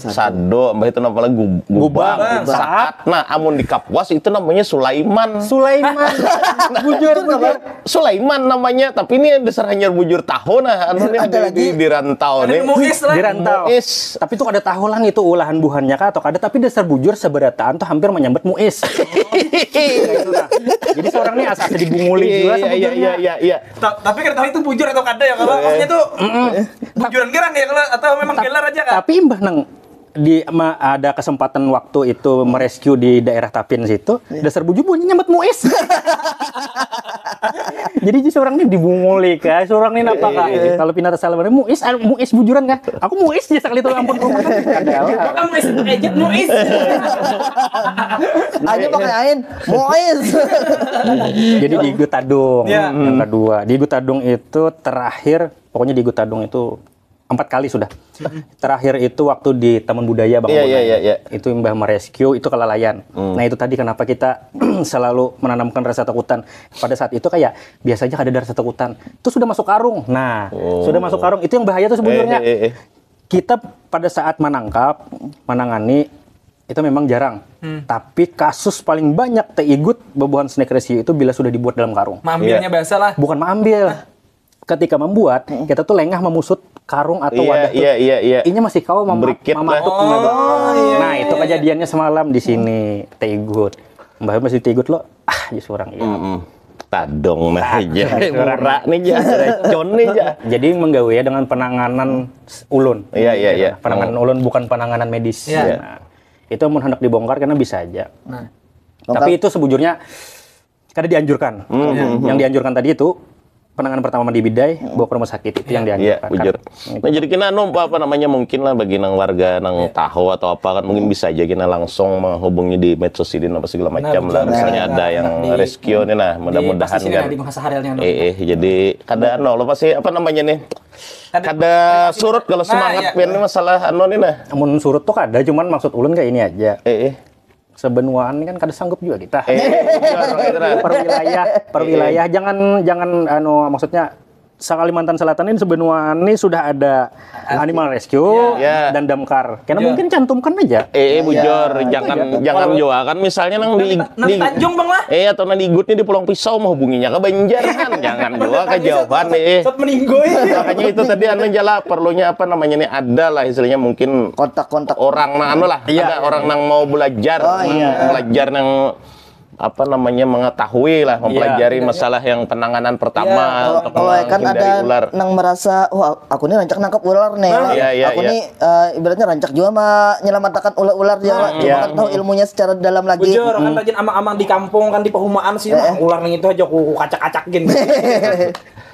Sado, mbah itu namanya gub- gubang, Gubang, saat. Nah, amun di Kapuas itu namanya Sulaiman. Sulaiman. Bujur, bujur. Sulaiman namanya, tapi ini dasar hanyar bujur tahu nah anu nih Ada di, lagi. di, di rantau Ada nih. Muis lah. Di rantau. Muis. Tapi tuh kada tahu lah itu ulahan buhannya kah atau kada, tapi dasar bujur seberataan tuh hampir menyambat Muis. Jadi seorang nih asa dibunguli juga Iya, iya, sebujurnya. Iya, iya, iya. Ta- tapi kada tahu itu bujur atau kada ya kalau maksudnya tuh bujuran gerang ya kalau atau memang gelar aja kan. Tapi imbah nang di ma- ada kesempatan waktu itu merescue di daerah Tapin situ, dasar bujur bunyi nyambat Muis. Jadi ji seorang ini dibunguli kah, seorang ini apa kah? Kalau pindah salah Muis, ah, Muis bujuran kah? Aku Muis aja sekali itu ampun. Ada lah. Kamu S P J Muis. Aja pakai ain. Muis. Jadi di Igu Tadung Ya. yang kedua. Di Igu Tadung itu terakhir, pokoknya di Igu Tadung itu empat kali sudah. Terakhir itu waktu di Taman Budaya Bang. Iya, Bonai. Iya, iya, iya. Itu imbah merescue itu kelalaian. Nah, itu tadi kenapa kita selalu menanamkan rasa takutan. Pada saat itu kayak biasanya kada ada rasa takutan. Itu sudah masuk karung. Nah, sudah masuk karung itu yang bahaya tuh sebenarnya. Eh, eh, eh. Kita pada saat menangkap, menangani itu memang jarang. Tapi kasus paling banyak teigut bebuhan snake rescue itu bila sudah dibuat dalam karung. Mambilnya Iya. Bahasa lah. Bukan maambil. Ketika membuat, kita tuh lengah memusut karung atau Iya, wadah tuh. iya, iya, iya. Inya masih kawa mema- Berikit lah. mematuk Oh, mematuk. iya, Nah, iya, itu iya. Kejadiannya semalam di sini. Teigut. Mbah masih teigut lo. Ah, ya seorang iya. Mm-mm. Tadong nah aja. Murah nih aja. Recon nih aja. Jadi menggawe ya dengan penanganan s- ulun. Iya, iya, iya. Penanganan ulun bukan penanganan medis. Iya. Nah, itu mun hendak dibongkar karena bisa aja. Nah. Tapi itu sebujurnya kada dianjurkan. Yang dianjurkan tadi itu penanganan pertama di bidai, bawa ke rumah sakit itu yang Iya, dianjurkan. Bujur. Nah, jadi kena anu apa, apa namanya mungkin lah bagi nang warga nang tahu atau apa kan mungkin bisa aja kena langsung menghubungi di medsos ini apa segala macam lah. Bujur. Misalnya ada yang Di- rescue nih nah, mudah-mudahan Pasti sih kan. Di masa hari yang Eh, eh, jadi kada anu apa sih apa namanya nih? Kada surut kalau Nah, semangat iya. Pian ini masalah anu nih nah. Mun surut tuh kada, cuman maksud ulun kayak ini aja. Eh, eh. Sebenuaan ini kan kada sanggup juga kita. Eh, benar, benar. Per wilayah, per wilayah jangan jangan anu maksudnya se-Kalimantan Selatan ini sebenuaan ini sudah ada animal rescue Iya. dan damkar. Karena Iya. Mungkin cantumkan aja. Eh, eh, bujur, jangan jangan jua kan misalnya nang di Nang di Tanjung bang lah. Eh atau nang di Igut nih di Pulang Pisau mau hubunginya ke Banjar kan, jangan jua kejauhan eh. Sot meninggoy. Makanya itu tadi anu jala perlunya apa namanya nih ada lah istilahnya mungkin Kontak-kontak. Orang nang anu lah, ada orang nang mau belajar, Oh, iya. belajar nang apa namanya mengetahui lah, mempelajari masalah yang penanganan pertama Kalau untuk kalau kan menghindari ada ular. Nang merasa wah aku ini rancak nangkap ular nih. Iya, iya, aku iya. Nih eh, ibaratnya rancak juga menyelamatkan ular-ular dia. Cuma iya. Kan tahu ilmunya secara dalam lagi. Bujur kan rajin amang-amang di kampung kan di pehumaan sih mah ular nang itu aja ku kacak-kacak gin.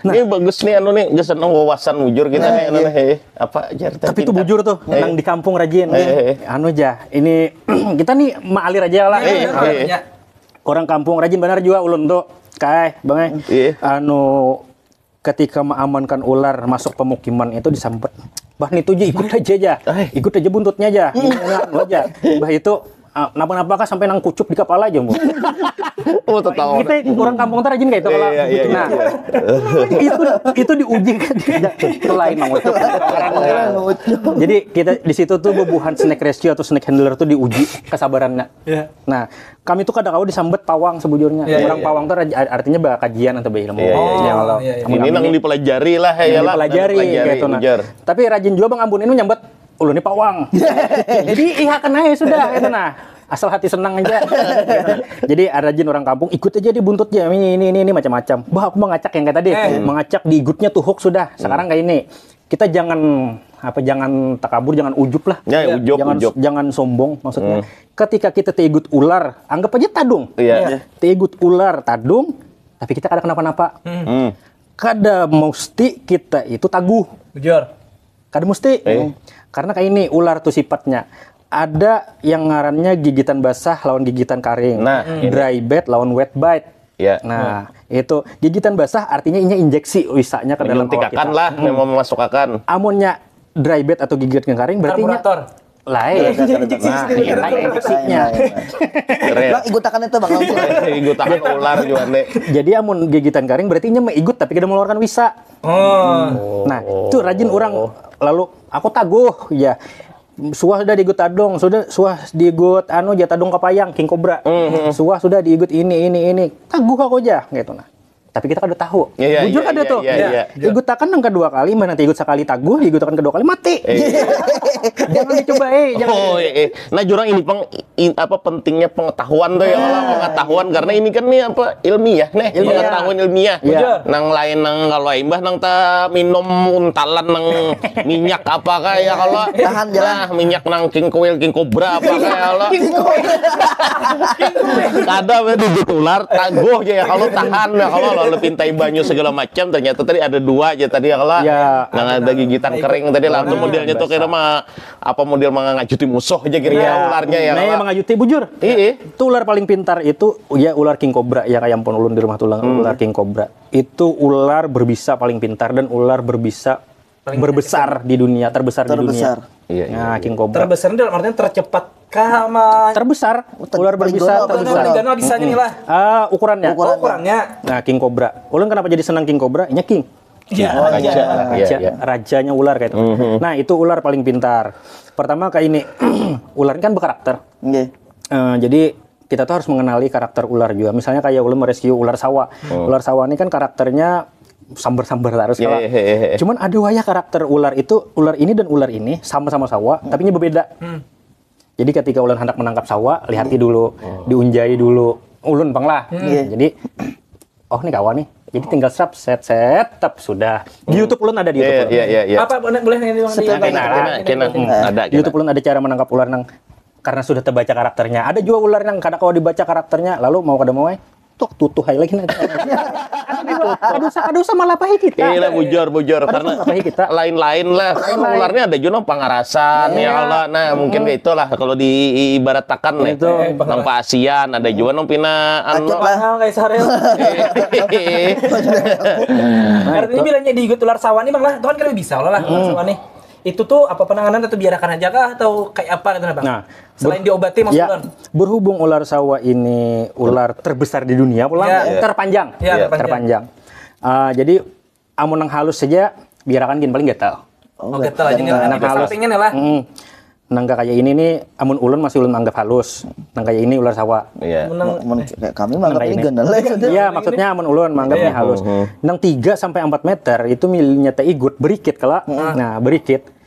Ini bagus nih anu nih geus seneng wawasan bujur kita nih anu nih. Heh. Apa jar teh Tapi itu pintar. bujur tuh, nang di kampung rajin. Eh, eh. Anu aja, ini kita nih mengalir aja lah. Eh, eh. Ya. Orang kampung rajin benar juga ulun tuh. Kai, bang eh. Iya. Anu ketika mengamankan ular masuk pemukiman itu disambet. Bah itu aja ikut aja aja. Eh. Ikut aja buntutnya aja. Anu aja. Bah itu ah, napa-napa kah sampai nang kucup di kepala aja bu. Oh, tetawa. Kita orang kampung tuh rajin kayak itu kalau Iya, iya, begitu. iya. Nah, itu itu diuji kan. Itu lain mang Ucup. Jadi kita di situ tuh bubuhan snake rescue atau snake handler tuh diuji kesabarannya. Ya. Nah, kami tuh kadang kau disambet pawang sebujurnya. Iya, Orang iya. Pawang tuh raj- artinya bah kajian atau bah ilmu. Iya, iya, iya. Ya, kalau Iya, iya. amun Ini kami nang ini dipelajari lah ya yang lah. dipelajari Dipelajari, gitu nah. Ujar. Tapi rajin juga bang Ambun ini menyambet ulun ini pawang. Jadi ihakan aja sudah gitu nah. Asal hati senang aja. Jadi ada rajin orang kampung ikut aja dibuntutnya ini ini ini, ini macam-macam. Bah aku mengacak yang kayak tadi, Eh. mengacak di igutnya tuhuk sudah. Sekarang kayak ini. Kita jangan apa jangan takabur, jangan ujub lah. Ya, ujub, jangan ujub. jangan sombong maksudnya. Ketika kita teigut ular, anggap aja tadung. Iya. Teigut ular tadung, tapi kita kada kenapa-napa. Hmm. Kada mesti kita itu taguh. Bujur. Kada mesti. Eh. Karena kayak ini, ular tuh sifatnya. Ada yang ngarannya gigitan basah lawan gigitan karing. Nah, ini. Dry bite lawan wet bite. Ya. Nah, itu gigitan basah artinya inya injeksi wisanya ke dalam awak Menyuntik akan kita. Lah, memang memasuk akan. Amunnya dry bite atau gigitan karing berarti inya Karburator. Lain. Karburator. Nah, ini injeksinya. Keren. Bang, igutakan itu bang langsung. Igutakan ular juga nih. Jadi amun gigitan karing berarti inya meigut tapi kada mengeluarkan wisa. Oh. Nah, itu rajin orang lalu aku taguh ya. Suah sudah diigut tadung, sudah suah diigut anu ja tadung kapayang king cobra. Suah sudah diigut ini ini ini. Taguh aku aja gitu nah. Tapi kita kada tahu. Iya, iya, Bujur iya, ada iya, tuh. iya, iya. Igutakan nang kedua kali, mana igutakan kedua kali mati. Igutakan kedua kali mati. Jangan dicoba eh. Jangan. Oh, eh, eh. Nah, jurang ini pang in, apa pentingnya pengetahuan tuh ya kalau pengetahuan karena ini kan nih apa ilmiah nih Ilmiah. Pengetahuan ilmiah. Iya. Nang lain nang kalau imbah nang ta minum untalan nang minyak apa kayak kalau Tahan, jalan. Nah, minyak nang king kuil king cobra apa kayak kalau kada be digit ular taguh aja ya kalau tahan ya kalau lalu pintai banyu segala macam ternyata tadi ada dua aja tadi ya kalau Ya. nang ada gigitan kering tadi lah itu modelnya tuh kira mah apa model mengajuti musuh aja kira Ya, ularnya ya nah, kalau mengajuti bujur. Iya. Itu ular paling pintar itu ya ular king cobra ya kayak ampun ulun di rumah tulang ular king cobra. Itu ular berbisa paling pintar dan ular berbisa berbesar di dunia, terbesar, di dunia. Terbesar. Iya, iya, Nah, iya. king cobra. Terbesar ini dalam artian tercepat kah sama Terbesar, Ter- ular paling berbisa gono apa terbesar. Paling gana bisanya nih lah. Ah, ukurannya. Oh, ukurannya. Nah, king cobra. Ulun kenapa jadi senang king cobra? Nya king. Iya. Raja, Raja, ya, ya. Rajanya ular kayak itu. Nah, itu ular paling pintar. Pertama kayak ini, ular ini kan berkarakter. Nggih. Eh, jadi kita tuh harus mengenali karakter ular juga. Misalnya kayak ulun merescue ular sawa. Ular sawa ini kan karakternya sambar-sambar terus Iya, kalau. iya, iya, iya. Cuman ada wayah karakter ular itu, ular ini dan ular ini sama-sama sawa, tapi ini berbeda. Jadi ketika ulun hendak menangkap sawa, lihati dulu, diunjai dulu. Ulun pang lah. Jadi oh ini kawan nih. Jadi tinggal serap set set tep sudah. Di YouTube ulun ada di YouTube. Iya, Ulun. Iya, iya, iya. Apa boleh boleh yang di Setelah Kena, kena, kena. Ada, Di YouTube ulun ada cara menangkap ular nang karena sudah terbaca karakternya. Ada juga ular yang kada kawa dibaca karakternya, lalu mau kada mau eh, tok tutuh aja lagi nanti. Kada usah, kada usah malapahi kita. Iya lah bujur bujur karena Malapahi kita. Lain-lain lah. Karena ularnya ada juga nang pangarasan ya Allah. Nah, mungkin kayak itulah kalau diibaratakan nih. Itu. Nang paasian ada juga nang pina anu. Takut lah. Mahal kayak sarel. Karena ini bilangnya diigut ular sawa nih bang lah, itu kan kan bisa lah lah ular sawa nih. Itu tuh apa penanganan atau biarakan aja kah atau kayak apa gitu nah bang? Nah, Selain ber- diobati maksud Ya, ulun. Berhubung ular sawa ini ular terbesar di dunia pulang, Ya. terpanjang. Ya, terpanjang. Terpanjang. Ah, jadi amun nang halus saja biarakan gin paling gatal. Oh, gatal aja nih Nah, lah. nang Kita halus. Sampingnya nih lah. Mm. Nang kayak ini nih amun ulun masih ulun anggap halus. Nang kayak ini ular sawa. Iya. Menang. Mun kayak kami menganggap ini Ini. ganal ya. Iya, maksudnya amun ulun menganggapnya halus. Nang tiga sampai empat meter itu milnya teigut berikit kala. Nah, berikit.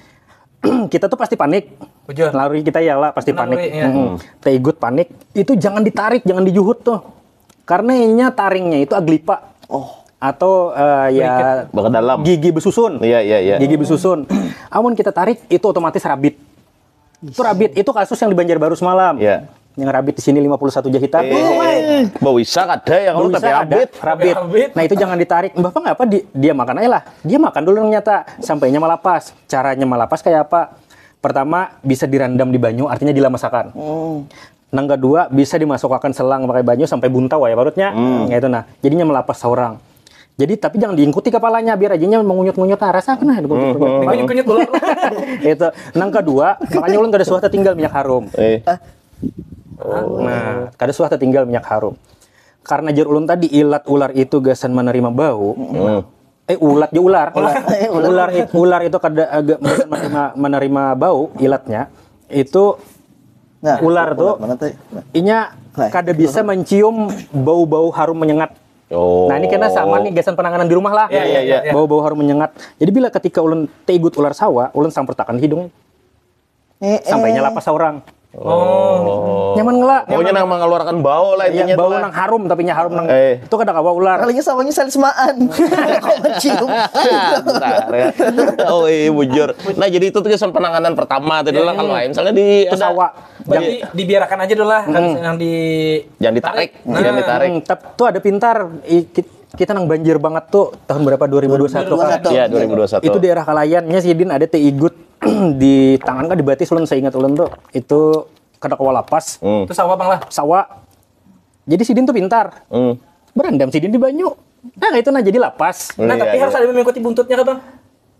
Kita tuh pasti panik. Bujur. Lari kita ya lah pasti Menang panik. lari, iya. Mm-mm. Teigut panik itu jangan ditarik, jangan dijuhut tuh. Karena inya taringnya itu aglipa. Oh. Atau eh, ya Berkedalam. gigi besusun. Iya, iya, iya. Gigi besusun. Amun kita tarik itu otomatis rabit. Itu rabit itu kasus yang di Banjarbaru semalam. Iya. Yang rabit di sini lima puluh satu jahitan. Eh, bau isak ada ya kalau Bau tapi isak ada, habit. Rabit. Rabit. Nah itu jangan ditarik. Bapak ngapa di, dia makan aja lah. Dia makan dulu ternyata sampainya melapas. Caranya melapas kayak apa? Pertama bisa direndam di banyu, artinya dilamasakan. Nang kedua bisa dimasukkan selang pakai banyu sampai buntau ya parutnya. Kayak itu nah. Jadinya melapas seorang. Jadi tapi jangan diingkuti kepalanya biar aja nya mengunyut-ngunyut nah, rasa kena Ini kunyit ular. Itu. Nang kedua, makanya ulun kada suah tertinggal minyak harum. Eh. Nah, kada suah tertinggal minyak harum. Karena jar ulun tadi ilat ular itu gasan menerima bau. Hmm. Eh ulat ya ular. Ular. Ular, it- ular itu kada agak menerima, menerima bau ilatnya. Itu Nah, ular tuh mana teh? inya Nah, kada bisa mencium bau-bau harum menyengat. Oh. Nah ini kena sama nih gasan penanganan di rumah lah. Iya, iya, iya. Bau-bau harum menyengat. Jadi bila ketika ulun teigut ular sawa, ulun samprutakan hidungnya. Eh, Sampainya eh. Lapas seorang. Oh. Nyaman ngelak. Pokoknya nang mengeluarkan bau lah Iya, intinya bau tuh lah. Nang harum tapi nya harum nang Eh. Itu kada kawa ular. Kalinya sawahnya salismaan. Kok mencium? Bentar, ya. Oh iya bujur. Nah jadi itu tuh kesan penanganan pertama tadi lah kalau lain misalnya di Itu ada- sawa. Berarti dibiarkan aja dulu lah kan yang di Jangan ditarik, Nah. jangan ditarik. Hmm, tep- tuh ada pintar I- kit- kita nang banjir banget tuh tahun berapa dua ribu dua puluh satu kan? Iya dua ribu dua puluh satu. Itu daerah Kalayan nya sidin ada teigut di tangan kah di batis ulun, seingat ulun tuh itu kada kawa lapas. Hmm. Itu sawah bang lah. Sawah. Jadi sidin tuh pintar. Hmm. Berendam sidin di banyu. Nah, itu nah jadi lapas. Nah Iya, tapi iya. Harus ada mengikuti buntutnya kan bang.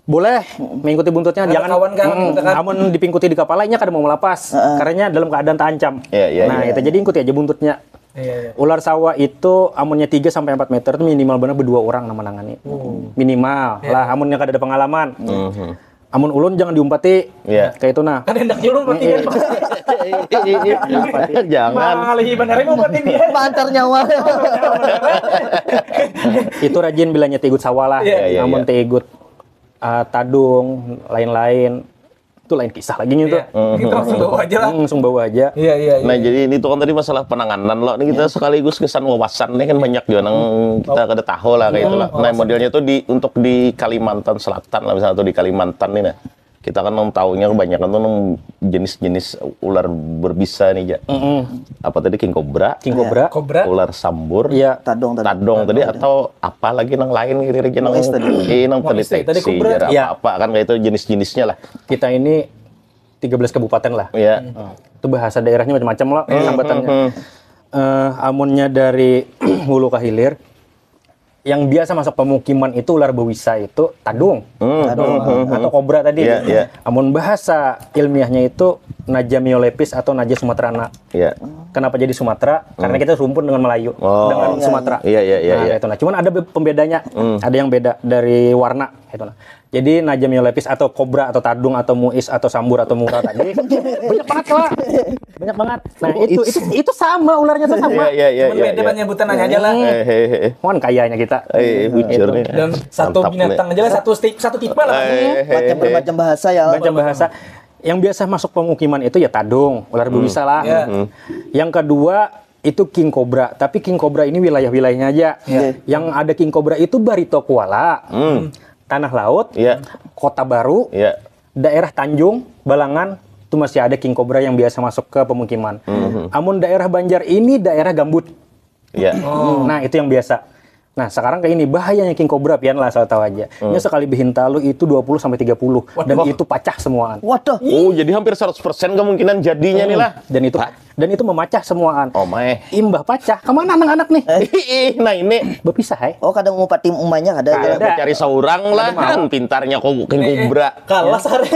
Boleh mengikuti buntutnya. Ada Jangan kawan kan, mm, gitu kan. Amun dipingkuti di kapalanya kada mau melapas. Karena dalam keadaan terancam. Iya, iya, Nah, iya. Itu jadi ikuti aja buntutnya. Iya iya. Ular sawah itu amunnya tiga sampai empat meter itu minimal benar berdua orang nang menangani. Minimal lah amunnya kada ada pengalaman. Amun ulun jangan diumpati. Iya. Kayak itu nah. Kan hendak nyuruh berarti kan. Jangan. Malihi benar mau berarti dia. Pantar nyawa. Itu rajin bilanya tigut sawah lah. Iya, iya, Amun iya. Tigut eh, tadung lain-lain itu lain kisah lagi gitu. Iya. Gitu langsung bawa aja lah. Hmm, langsung bawa aja. Iya iya. Nah, Iya. Jadi ini tuh kan tadi masalah penanganan loh. Ini kita sekaligus kesan wawasan nih kan banyak juga nang kita kada tahu lah kayak itu lah. Nah, modelnya tuh di untuk di Kalimantan Selatan lah misalnya tuh di Kalimantan nih nah. Kita kan nang tahunya kebanyakan tuh nang jenis-jenis ular berbisa nih ja. Apa tadi king cobra? King cobra. Kobra. Ular sambur. Iya. Tadung tadi. Tadung tadi atau apa lagi nang lain kira-kira nang Muis tadi. Eh, nang Muis tadi, terdeteksi kobra. jar Iya. apa-apa kan kayak itu jenis-jenisnya lah. Kita ini tiga belas kabupaten lah. Iya. Itu bahasa daerahnya macam-macam lah sambatannya. Eh, amunnya dari hulu ke hilir yang biasa masuk pemukiman itu ular bewisa itu tadung. Tadung. Atau kobra tadi. Iya, iya. Amun bahasa ilmiahnya itu Naja miolepis atau Naja sumaterana. Iya. Kenapa jadi Sumatera? Karena kita rumpun dengan Melayu, Oh. dengan Sumatera. Iya, iya, iya, Nah, iya. Itu. Nah, cuman ada be- pembedanya, ada yang beda dari warna, gitu. Nah. Jadi Naja miolepis atau kobra atau tadung atau muis atau sambur atau mura tadi banyak banget kak, banyak banget. Nah itu itu itu sama ularnya tuh sama. Iya, iya, iya, Cuman iya. beda Iya. Banyak butan aja lah. Eh, eh, eh. Mohon kayanya kita. Eh, bujur nih. Dan satu Mantap binatang nih. Aja lah satu stik satu tipe lah. Eh, eh, Macam eh. Bermacam bahasa ya. Macam bahasa. Yang biasa masuk pemukiman itu ya tadung, ular bewisa lah. Iya. Yang kedua itu king cobra, tapi king cobra ini wilayah-wilayahnya aja. Iya. Yang ada king cobra itu Barito Kuala, Tanah Laut, Iya. Kota Baru, Iya. daerah Tanjung, Balangan, itu masih ada king cobra yang biasa masuk ke pemukiman. Amun daerah Banjar ini daerah gambut. Iya. Nah, itu yang biasa. Nah, sekarang kayak ini bahayanya king cobra pian lah asal tahu aja. Ini sekali behintalu itu dua puluh sampai tiga puluh dan itu pacah semuaan. Waduh. Oh, jadi hampir seratus persen kemungkinan jadinya nih lah. Dan itu dan itu memacah semuaan. Oh my. Imbah pacah, kemana anak-anak nih? Ih, nah ini Berpisah, hai. Oh, kadang mau patim umanya ada. Ada. Cari seorang lah kan pintarnya kok king cobra. Kalah sehari.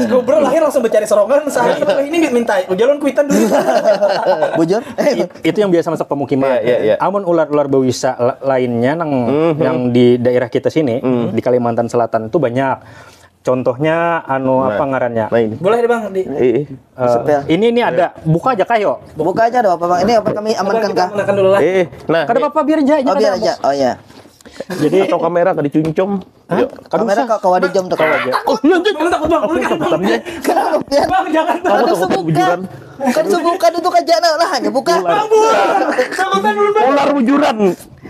Kobra lahir langsung mencari serongan sehari itu ini minta jalan kuitan dulu. Bujur. It- itu yang biasa masuk pemukiman. Iya, iya, iya. Amun ular-ular bewisa la- lainnya nang yang di daerah kita sini di Kalimantan Selatan itu banyak. Contohnya anu apa ngarannya? Nah ini. Boleh deh bang di Eh, eh. Eh, ini ini ada buka aja kah yo. Buka aja dong apa bang? Ini apa kami amankan kah? Makan dulu lah. Eh, nah. Kada apa-apa biar aja. Oh biar aja. Oh ya. Jadi Atau kamera kada dicuncum. Yuk. Kamera kau kau ada jam tuh kau aja. Bang takut bang. Bang jangan. Kenapa Pian? Bang jangan. Kan subukan. Kan subukan itu kerjaan lah hanya buka. Bang bur. Takutan dulu bang. Ular bujuran.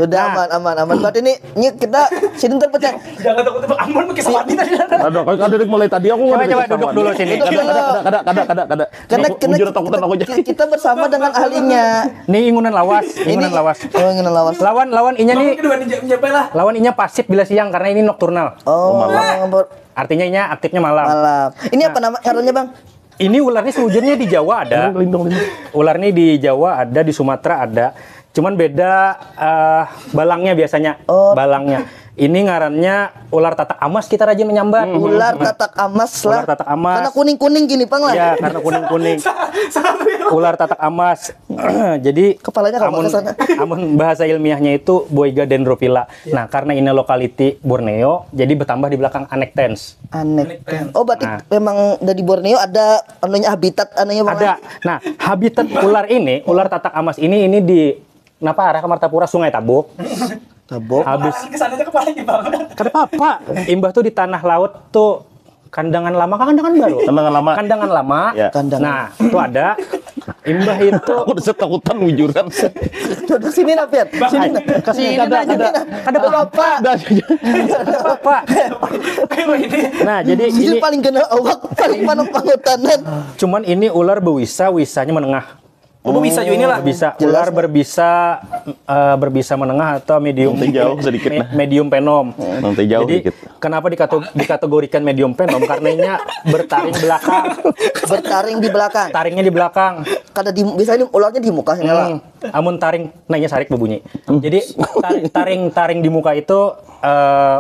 Udah aman aman aman. Berarti ini ini kita sini terpecah. Jangan takut bang. Aman pakai sepatu tadi. Ada kau ada mulai tadi aku Coba ada coba sama. duduk dulu sini. Kada kada kada kada kada. Karena Aku karena bujur takutan aku aja. kita, kita bersama dengan ahlinya. Ini ingunan lawas, ingunan lawas. Oh ingin lawas. Lawan lawan inya nih. Kedua nih jam siapa lah? Lawan inya pasif bila siang karena ini nokturnal. Oh, Artinya inya aktifnya malam. Malam. Ini apa nama karunnya bang? Ini ularnya seujurnya di Jawa ada. Lindung lindung. Ular nih di Jawa ada, di Sumatera ada. Cuman beda eh, balangnya biasanya. Oh. Balangnya. Ini ngarannya ular tatak amas kita rajin menyambat. Ular tatak amas lah. Ular tatak amas. Karena kuning kuning gini pang lah. Ya, karena kuning-kuning. Ular tatak amas. Jadi Kepalanya kalau amun, ke sana. Amun bahasa ilmiahnya itu Boiga dendrophila. Nah, karena ini lokality Borneo, jadi bertambah di belakang anectens. Aneh. Oh berarti memang dari Borneo ada anunya habitat anunya bang. Ada. Nah, habitat ular ini, ular tatak amas ini ini di kenapa arah ke Martapura Sungai Tabuk. Tabok. Habis Kesana aja kepalanya bang. Kada apa-apa. Imbah tuh di tanah laut tuh kandangan lama kan kandangan baru. Kandangan lama. Kandangan lama. Ya. Kandangan. Nah, itu ada imbah itu Aku udah setakutan bujuran. Duduk sini Napian. Sini. Nah. ke sini aja. Kada apa-apa. Bapak. Dah aja. Apa? Nah, jadi Ini ini paling kenal awak paling panas pangutanan. Cuman ini ular bewisa, wisanya menengah. Udah bisa juga inilah. Bisa ular berbisa eh, berbisa menengah atau medium Nanti jauh sedikit me- nah. Medium venom. Nanti jauh Jadi dikit. Kenapa dikato- dikategorikan medium venom? Karena inya bertaring belakang. Bertaring di belakang. Taringnya di belakang. Kada di biasanya ularnya di muka sini lah. Hmm, amun taring, nah inya sarik berbunyi. Jadi taring taring taring di muka itu eh,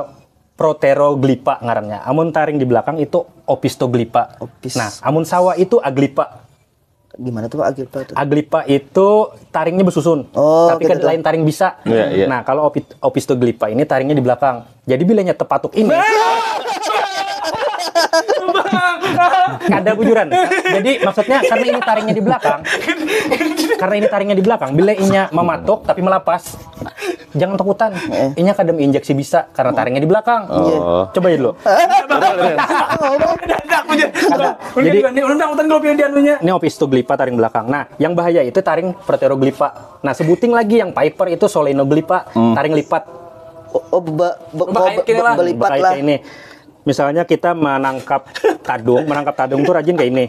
proteroglipa ngarannya. Amun taring di belakang itu opistoglipa. Opis. Nah, amun sawa itu aglipa. Gimana tuh Pak Agilpa tuh? Aglipa itu taringnya bersusun, Oh, tapi gitu kan tuh. Lain taring bisa. Iya, iya. Nah, kalau opi- opistoglipa ini taringnya di belakang. Jadi bilanya tepatuk ini, kada bujuran. Jadi maksudnya karena ini taringnya di belakang, karena ini taringnya di belakang, bila inya mematuk tapi melapas, jangan takutan. Inya kada menginjeksi bisa karena taringnya di belakang. Oh. Coba ya dulu. Udah, udah, aku aja. Udah, Jadi- udah, ini udah takutan kalau pilih di anunya. Ini opistoglipa taring belakang. Nah, yang bahaya itu taring proteroglipa. Nah, sebuting lagi yang Piper itu solenoglipa, taring lipat. Oh, oh be, be, Bekait oh, be- gini lah. Belipat Bekait lah. Ini. Misalnya kita menangkap tadung, menangkap tadung tuh rajin kayak ini.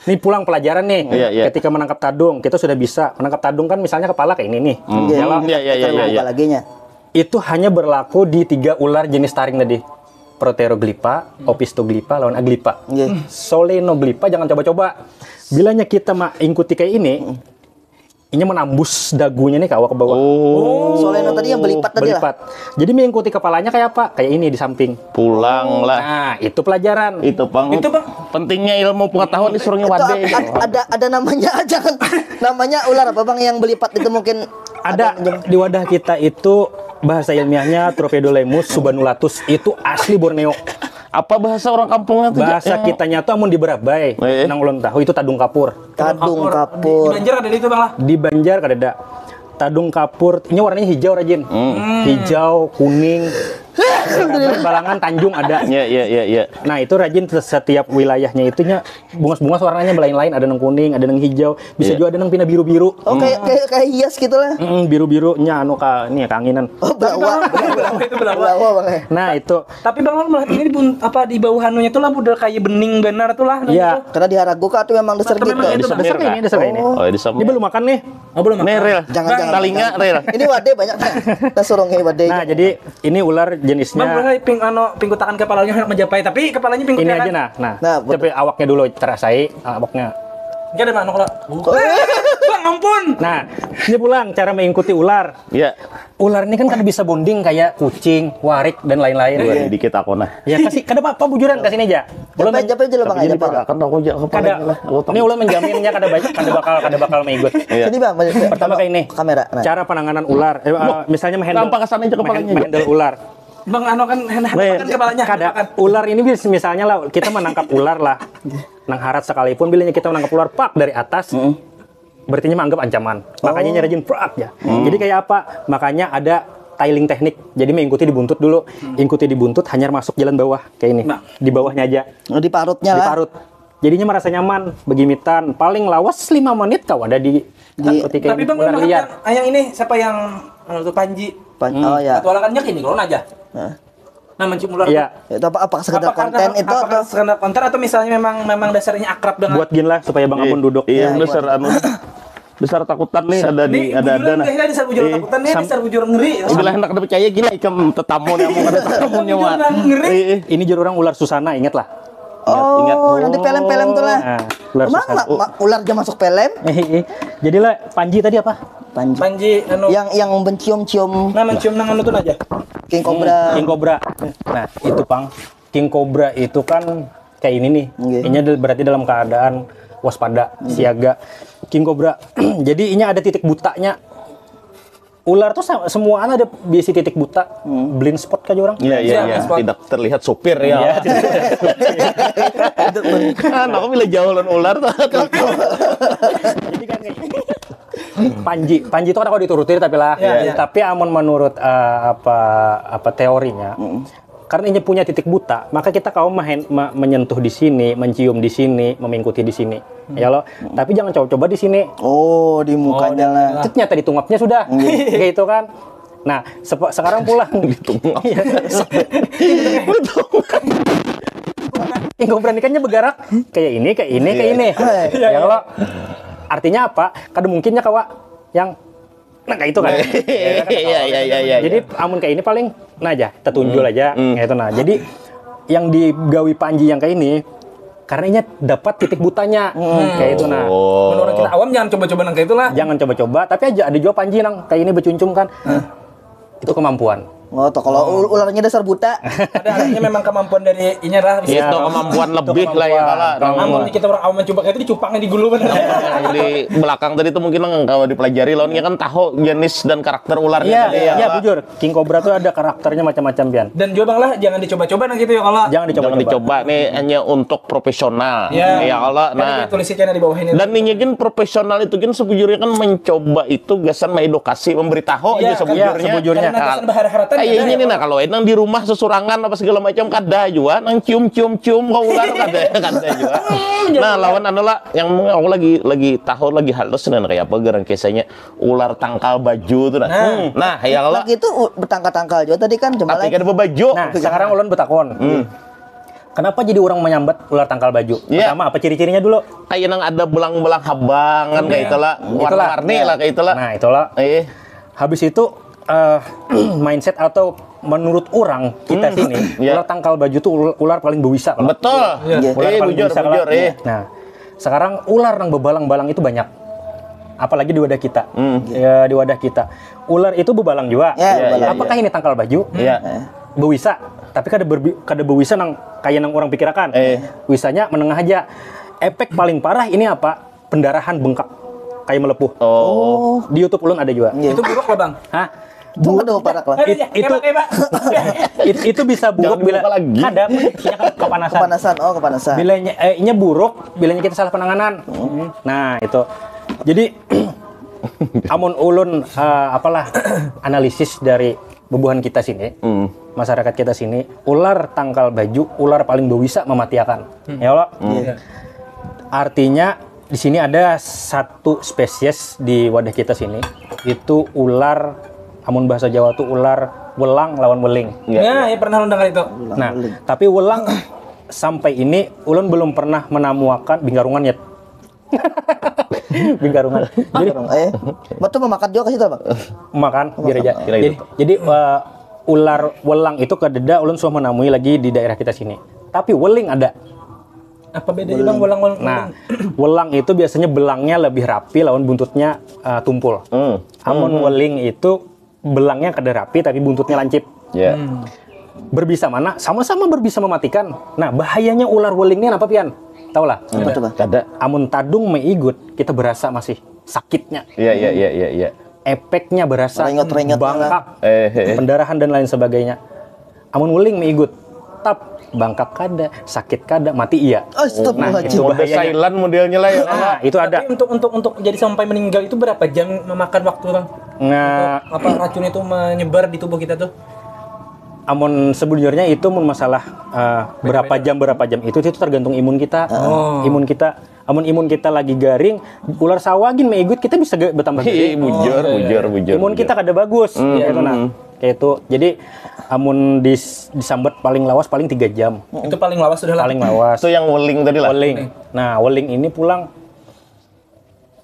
Ini pulang pelajaran nih. Iya, iya. Ketika menangkap tadung, kita sudah bisa menangkap tadung kan misalnya kepala kayak ini nih. Ya lah. Iya, iya, iya, iya, iya. Lagi nya. Itu hanya berlaku di tiga ular jenis taring tadi. Proteroglipa, opistoglipa, lawan aglipa. Iya. Solenoglipa jangan coba-coba. Bilanya kita mengikuti kayak ini, inya menambus dagunya nih kawa ke bawah. Oh. Soleno tadi yang belipat tadi lah. Belipat. Jadi mengikuti kepalanya kayak apa? Kayak ini di samping. Pulang lah. Nah, itu pelajaran. Itu pang. Itu, Bang. Pentingnya ilmu pengetahuan di surungnya Itu wade. ad- ad- ada ada namanya jangan namanya ular apa bang yang belipat itu mungkin Ada di wadah kita itu bahasa ilmiahnya Tropedolemus subanulatus, itu asli Borneo. Apa bahasa orang kampungnya tuh? Bahasa Yang- kitanya tuh amun di Berabai, Eh. nang ulun tahu itu tadung kapur. Tadung Di kapur. Banjar ada itu, Bang lah. Di Banjar kada ada. Tadung kapur, ini warnanya hijau rajin. Hijau, kuning. Balangan Tanjung ada. Iya, iya, iya, iya. Nah, itu rajin setiap wilayahnya itunya bungas-bungas warnanya belain-lain, ada nang kuning, ada nang hijau, bisa Iya. juga ada nang pina biru-biru. Oh kayak kayak kayak hias gitu lah. Mm, biru-birunya anu ka ini ya kanginan. Oh belawa. Itu belawa. Belawa bang. Eh. Nah, itu Tapi Bang Lon melihat ini bun- apa di bawah anunya tuh lah budal kayak bening benar tuh lah. Iya. Karena di Haragu kah atau memang dasar Atau gitu. memang Di itu, dasar Semir kayak ini, kah? dasar kayak ini. Oh, di Semir. Dia belum makan nih. Oh belum. Nih, Ril. Jangan jangan. Talinga, Ril. Ini wade banyak nih. Nah surungnya wade. Nah, jadi ini ular Bang jenisnya boleh ping ano pingkutakan kepalanya hendak mencapai tapi kepalanya pingkut ini kanan. Aja nah. Nah, Nah, tapi awaknya dulu terasai awaknya. Enggak ada mana kalau. Bang ampun. Nah, ini pulang cara mengikuti ular. Ya. Ular ini kan kada bisa bonding kayak kucing, warik dan lain-lain. Dua dikit aku nah. Ya kasih kada apa-apa bujuran kasih aja. Belum Japa japa aja lah bang Tapi aja jadi pak. Pak, kan aku aja aku kada. paling lah. Aku Ini ular menjaminnya kada baik, kada bakal kada bakal mengikut. Iya. Sini bang. Balik. Pertama kayak ini. Kamera. Nah. Cara penanganan ular, eh, eh, misalnya menghandle, Nampak kesana aja kepalanya. menghandle ular. Bang ano kan hendak Weh. makan kepalanya. Kada, ular ini bis- misalnya lah kita menangkap ular lah, nang harat sekalipun bilanya kita menangkap ular pak dari atas, berarti nya menganggap ancaman. Makanya nya rajin prak ya. Jadi kayak apa? Makanya ada tiling teknik. Jadi mengikuti di buntut dulu, ikuti di buntut hanyar masuk jalan bawah kayak ini. Nah. Di bawahnya aja, Oh, di parutnya di lah. Parut. Jadinya merasa nyaman, begimitan. Paling lawas lima menit kau ada di, Di- seperti kayak Tapi Bang ular Lon liar. Yang ini siapa yang anu tuh Panji? Pan- Oh ya. Petualangannya gini kalau aja. Nah. Nah mencium ular. Iya. Itu apa apa sekedar Apa karena- konten itu apa atau sekedar konten atau misalnya memang memang dasarnya akrab dengan Buat gin lah supaya Bang Amun duduk. Iya, Iya, dasar anu. Dasar takutan nih ada di ini ada ada bujuran nah. Gak ada dasar bujuran Iya. takutan nih Sam- dasar bujuran ngeri. Bila hendak ada percaya gila ikam tetamu nih mau ada tetamu nih Wan. Bujuran ngeri. Eh, eh. Ini jur orang ular susana, ingat lah. Oh, Ingat. nanti film-film tuh lah. Nah, ular Emang susana. ma- ma- ular aja masuk film? Eh, eh. Jadi lah Panji tadi apa? Panji. Panji anu. Yang yang mencium-cium Nah mencium nang anu tuh aja. King Cobra. King Cobra. Nah, itu pang. King Cobra itu kan kayak ini nih. Iya. Ini ada- berarti dalam keadaan waspada, siaga. King Cobra. Jadi ini ada titik butanya. Ular tuh sama, semua ada bisi titik buta. Blind spot aja orang. Iya iya Iya, iya. respon. Tidak terlihat supir ya. Kan aku bila jauh lawan ular tuh. Jadi kan kayak gini. Panji, Panji itu kan aku dituruti tapi lah. Iya, iya. Tapi amun menurut eh, apa apa teorinya, karena ini punya titik buta, maka kita kaum mahen- ma- menyentuh di sini, mencium di sini, memingkuti di sini. Ya loh. Tapi jangan coba-coba di sini. Oh, di mukanya lah. Itu nyata ditungapnya sudah. Kayak itu kan. Nah, sepe- sekarang pulang. Iya. King Cobra ini kan nya bergerak kayak ini, kayak ini, kayak ini. Ya kalau Artinya apa? Kada mungkinnya kawa yang nah kayak itu kan. Iya, iya, iya, iya. Jadi amun kayak ini paling nah aja, tetunjul aja kayak itu nah. Jadi yang digawi panji yang kayak ini karena ini dapat titik butanya kayak itu nah. Menurut kita awam jangan coba-coba nang kayak itulah. Jangan coba-coba, tapi aja ada juga panji nang kayak ini becuncum kan. Itu kemampuan. Oh, toh kalau ul- ularnya dasar buta. Ada artinya memang kemampuan dari inya lah. Itu kemampuan lebih lah ya kalau Amun kita orang awam mencoba kayak itu dicupangnya di gulu bener. Di belakang tadi tuh mungkin nang kawa dipelajari lawannya kan tahu jenis dan karakter ularnya Iya, tadi iya, ya. Bujur. King Cobra tuh ada karakternya macam-macam pian. Dan juga bang lah jangan dicoba-coba nang gitu ya kalau. Jangan dicoba-coba. Jangan dicoba nih hanya untuk profesional. Ya. Ya Allah. Nah. Tulis kan di bawah ini. Dan ini gin profesional itu gin sebujurnya kan mencoba itu gasan mengedukasi, memberitahu Iya, aja sebujurnya. Sebujurnya. Karena dasar bahara-haratan Ah, ya, iya, dah, ini ya, nah kalau enang di rumah sesurangan apa segala macam kada jua nang cium cium cium kau ular kada kada jua. Nah lawan anu lah yang aku lagi lagi tahu lagi halus dan kayak apa garang kisahnya ular tangkal baju tuh nah. Nah, ya kalau Lagi itu u- bertangkal-tangkal juga tadi kan cuma tapi lagi. Kada baju. Nah, sekarang ulun betakon. Kenapa jadi orang menyambat ular tangkal baju? Iya. Pertama apa ciri-cirinya dulu? Kayak nang ada belang-belang habang kan kayak itulah, warna-warni Iya. lah kayak itulah. Nah, itulah. Eh, Habis itu eh, mindset atau menurut orang kita sini Iya. ular tangkal baju tuh ul- ular paling bewisa kalau. Betul. Iya. Ular Eh, paling bujur, bewisa kalau. bujur, eh. Nah, sekarang ular nang bebalang-balang itu banyak. Apalagi di wadah kita. Ya, di wadah kita. Ular itu bebalang juga. Ya, bebalang. Apakah ini tangkal baju? Iya. Bewisa, tapi kada berbi- kada bewisa nang kayak nang orang pikirakan. Eh. Wisanya menengah aja. Efek paling parah ini apa? Pendarahan bengkak kayak melepuh. Oh. Di YouTube ulun ada juga. Iya. Itu buruk lah bang. Hah? Itu kan parak lah. It- itu Hebat, hebat. it- itu bisa buruk Jangan bila dibuka lagi. kada inya kan kepanasan. Kepanasan, oh kepanasan. Bilanya eh, inya buruk, bilanya kita salah penanganan. Nah, itu. Jadi amun ulun eh, apalah analisis dari bubuhan kita sini, masyarakat kita sini, ular tangkal baju, ular paling bewisa mematiakan. Ya Allah. Iya. Artinya di sini ada satu spesies di wadah kita sini, itu ular amun bahasa Jawa tuh ular welang lawan weling. Iya. Ya, ya pernah dengar itu. Nah, tapi welang sampai ini ulun belum pernah menemukan bingkarungan ya. Bingkarungan. Jadi Dorong, eh, betul memakat juga ke situ bang. makan biar aja. Kira Jadi, gitu. jadi eh, ular welang itu kadeda ulun sudah menemui lagi di daerah kita sini. Tapi weling ada. Apa bedanya bang welang-welang? Nah, welang itu biasanya belangnya lebih rapi lawan buntutnya eh, tumpul. Hmm. Amun weling itu belangnya kada rapi tapi buntutnya lancip. Ya. Berbisa mana? Sama-sama berbisa mematikan. Nah, bahayanya ular weling ini apa pian? Tahu lah. Apa tuh bang? Kada. Amun tadung meigut, kita berasa masih sakitnya. Iya iya iya iya iya. Efeknya berasa Renyot-renyot bangkak, Eh, eh. pendarahan dan lain sebagainya. Amun weling meigut, tap bangkak kada, sakit kada, mati iya. Astagfirullahaladzim. Itu Mode bahayanya. Silent modelnya lah ya. Nah, itu ada. Tapi untuk untuk untuk jadi sampai meninggal itu berapa jam memakan waktu bang? Nah, Apa racun itu menyebar di tubuh kita tuh? amun sebenarnya itu mun masalah eh, berapa jam berapa jam itu itu tergantung imun kita. Imun kita amun imun kita lagi garing, ular sawah gin meigut kita bisa ge- bertambah Ih, gede. bujur, bujur, bujur. Imun bujur. kita kada bagus Hmm, gitu nah. hmm. Kayak itu. Jadi amun dis- disambat paling lawas paling tiga jam. Itu paling lawas sudah lah. Paling lawas. Itu yang weling tadi lah. Weling. Nah, weling ini pulang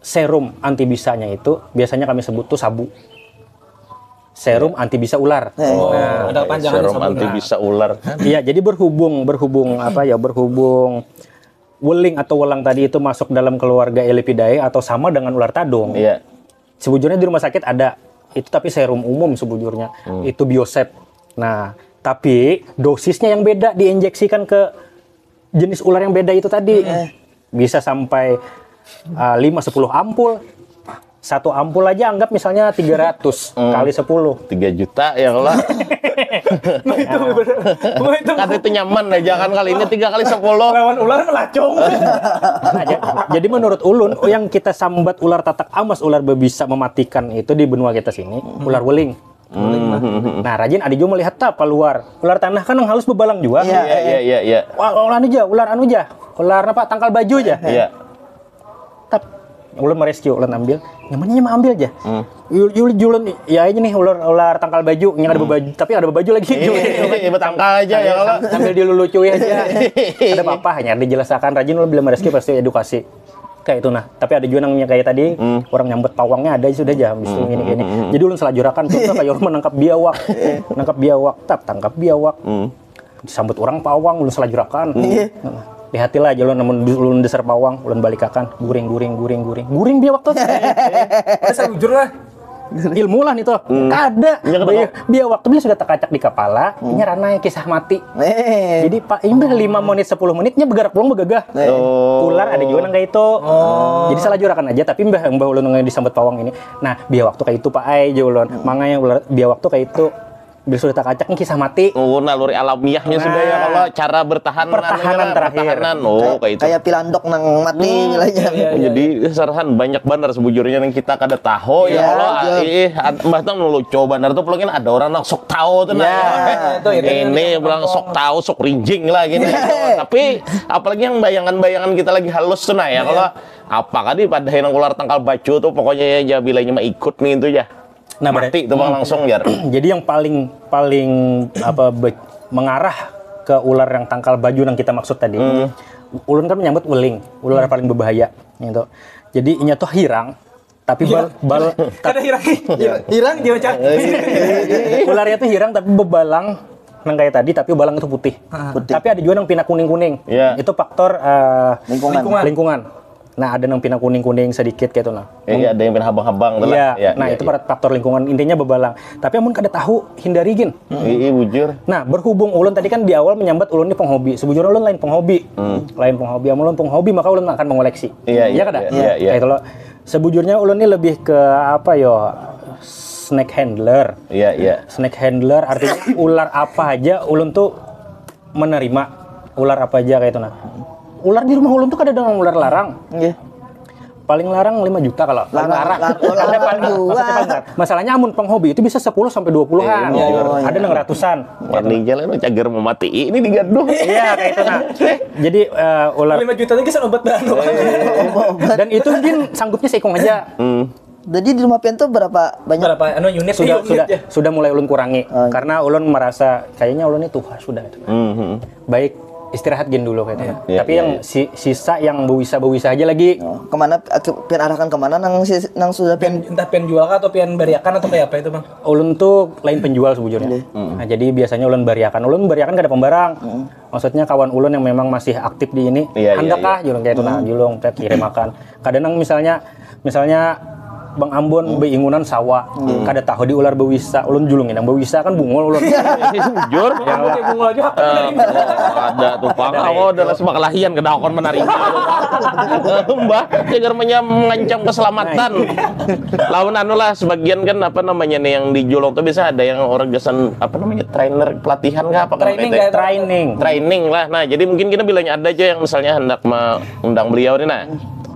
serum anti bisanya itu biasanya kami sebut tuh sabu. Serum anti bisa ular. Eh. Oh, Ada panjangan serum sabun, anti nah. bisa ular. Iya, jadi berhubung berhubung apa ya berhubung weling atau welang tadi itu masuk dalam keluarga Elipidae atau sama dengan ular tadung. Iya. Sebujurnya di rumah sakit ada itu tapi serum umum sebujurnya itu bioset. Nah, tapi dosisnya yang beda diinjeksikan ke jenis ular yang beda itu tadi. Bisa sampai uh, lima sepuluh ampul. Satu ampul aja anggap misalnya tiga ratus kali sepuluh. Tiga juta ya kalau. Itu Kata itu nyaman lah, jangan kali ini tiga kali sepuluh. Lawan ular melacung. Nah, ja- jadi menurut ulun yang kita sambat ular tatak amas ular bisa mematikan itu di benua kita sini ular weling. Nah, rajin ada juga melihat tap keluar ular tanah kan yang halus bebalang juga. Iya. Iya iya iya iya. Wah, ular anu aja, ular anu aja. Ular apa? Tangkal baju aja. Iya. Tap. Ulun merescue, ulun ambil. Nyamannya nyaman ambil aja. Yul yul julun ya aja nih ular ular tangkal baju, yang ada baju, tapi ada baju lagi. Iya, iya, iya, betangkal aja ya kalau. Sambil dilulucui aja. Ada apa-apa hanya dijelaskan rajin ulun bila merescue pasti edukasi. kayak itu nah. Tapi ada juga nang kayak tadi orang nyambut pawangnya ada sudah aja habis itu ini ini. Jadi ulun selajurakan contoh kayak ulun menangkap biawak. Nangkap biawak, tap tangkap biawak. Disambut orang pawang ulun selajurakan. Lihatilah aja ulun namun ulun dasar pawang ulun balikakan guring guring guring guring guring biawak tuh. Saya jujur lah. Ilmu lah nih tuh. Kada. Biawak tuh bila sudah terkacak di kepala, ini ranai kisah mati. Jadi pak imbah lima menit sepuluh menitnya bergerak pulang begagah. Ular ada juga nang kayak itu. Jadi salah jurakan aja tapi mbah mbah ulun nang disambut pawang ini. Nah, biawak tuh kayak itu pak ai aja ulun. Mangai ular biawak tuh kayak itu. Bila sudah terkacak ini kisah mati. Oh, naluri alamiahnya sudah ya kalau cara bertahan Pertahanan anunya lah, terakhir. Pertahanan. Oh, kayak itu. Kayak pilandok nang mati bilanya. Jadi sarahan banyak banar sebujurnya yang kita kada tahu ya Iya, kalau betul. eh mbah tuh lucu banar tuh pulangin ada orang nang sok tahu tuh nah. Iya, Ya. itu, itu yang Ini kita bilang tonton. Sok tahu, sok rinjing lah gini. Iya. Tapi apalagi yang bayangan-bayangan kita lagi halus tuh nah ya kalau apakah di pada nang ular tangkal bacu tuh pokoknya ya bilanya mah ikut nih itu ya. Nah, Mati tuh bang langsung jar. Jadi yang paling paling apa be- mengarah ke ular yang tangkal baju yang kita maksud tadi. Ulun kan menyambut uling, ular paling berbahaya gitu. Jadi inya tuh hirang tapi bal, bal Kada hirang. Hirang dia macam. ularnya tuh hirang tapi bebalang nang kayak tadi tapi bebalang itu putih. Tapi ada juga yang pina kuning-kuning. Iya. Itu faktor eh, Lingkungan. Lingkungan. lingkungan. Nah, ada yang pina kuning-kuning sedikit gitu nah. Iya, ada yang pina habang-habang tuh Iya, lah. Iya, nah iya, itu iya. faktor lingkungan intinya bebalang. Tapi amun kada tahu hindari gin. Iya, iya, bujur. Nah, berhubung ulun tadi kan di awal menyambat ulun ini penghobi. Sebujurnya ulun lain penghobi. Lain penghobi, amun ulun penghobi maka ulun akan mengoleksi. Iya, iya, kada? iya, iya, iya. Kayak itu loh. Sebujurnya ulun ini lebih ke apa yo? Snake handler. Iya, iya. Snake handler artinya ular apa aja ulun tuh menerima ular apa aja kayak itu nah. Ular di rumah ulun tuh kada dengan ular larang. Iya. Paling larang lima juta kalau paling Larang, larang. larang, larang Ada paling dua. Maksudnya paling larang. Masalahnya amun penghobi itu bisa sepuluh sampai dua puluhan. Iya, iya. Oh, iya. Ada yang ratusan. Warnanya lah cagar memati ini digaduh. Iya kayak itu nah. Jadi eh, ular Lima juta lagi kan obat baru. dan itu mungkin sanggupnya seikung aja. Jadi di rumah pian tuh berapa banyak? Berapa anu unit Sudah iya, unit sudah ya. Sudah mulai ulun kurangi Oh. karena ulun merasa kayaknya ulun ini tuh sudah itu. Mhm. Baik istirahat gin dulu kayak itu. Iya, Tapi iya, yang iya. si- sisa yang bisa bisa aja lagi. Oh, kemana ke- pian arahkan kemana nang si- nang sudah pian Pian, entah pian jual kah atau pian bariakan atau kayak apa itu bang? Ulun tuh lain penjual sebujurnya. Nah, jadi biasanya ulun bariakan. Ulun bariakan kada pembarang. Maksudnya kawan ulun yang memang masih aktif di ini, Iya, iya, handak kah iya. Julung kayak itu nah, Julung kita kirim makan. Kadang misalnya misalnya Bang Ambon beingunan sawa, kada tahu di ular bewisa, ulun Julung inang bewisa kan bungul ulun. Jujur. Oke bungul aja hak Eh, ada tuh pang, oh udah langsung kelahian kada akan menerima. Mbah, jagar menya- mengancam keselamatan. Lawan anu lah sebagian kan apa namanya nih yang di Julung tuh bisa ada yang orang gasan apa namanya trainer pelatihan kah apa kan Training P T? Kayak Training. Training lah. Nah, jadi mungkin kita bilanya ada aja yang misalnya hendak mengundang beliau nih nah.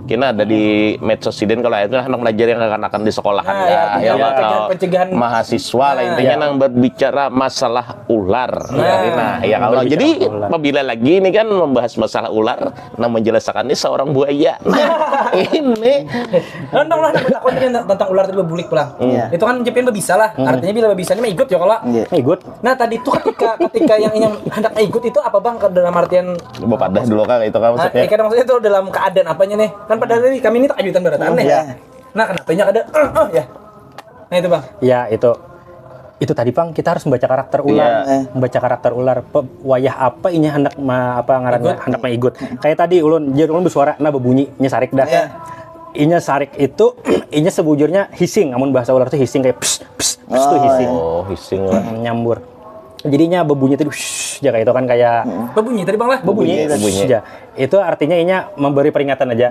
Kita ada di medsos sidin kalau itu hendak belajar yang kekanakan di sekolahan Nah, ya, ya, ya, pencegahan, atau pencegahan. Mahasiswa lah intinya nang berbicara masalah ular. Nah, ya kalau Berbicara jadi masalah ular. Apabila lagi ini kan membahas masalah ular, nah menjelaskan ini seorang buaya. Nah, ini Nah, nah, nah, nah, aku tadi tentang ular tadi bebulik pulang. Iya. Itu kan jepin bisa lah. Artinya bila bisa ini mah ikut ya kalau. Iya. Ikut. Nah tadi tuh ketika ketika yang yang hendak ikut itu apa bang ke dalam artian coba padah dulu kan itu kan ah, maksudnya. Iya, maksudnya itu dalam keadaan apanya nih? Kan pada hari kami ini tak kajutan berat aneh. Iya. Nah kenapanya kada eh, eh, ya. Nah itu bang. Ya itu itu tadi pang kita harus membaca karakter ular Iya. membaca karakter ular Pe- wayah apa inya hendak ma, apa ngarannya Ikut. Hendak maigut kayak tadi ulun jadi ulun bersuara nah berbunyi nya sarik dah Iya. Inya sarik itu inya sebujurnya hissing amun bahasa ular tuh hissing kayak pss pss pss tuh hissing Oh, hissing lah. nyambur jadinya berbunyi tadi pss, ya kayak itu kan kayak Berbunyi tadi bang lah. berbunyi Berbunyi. ya itu artinya inya memberi peringatan aja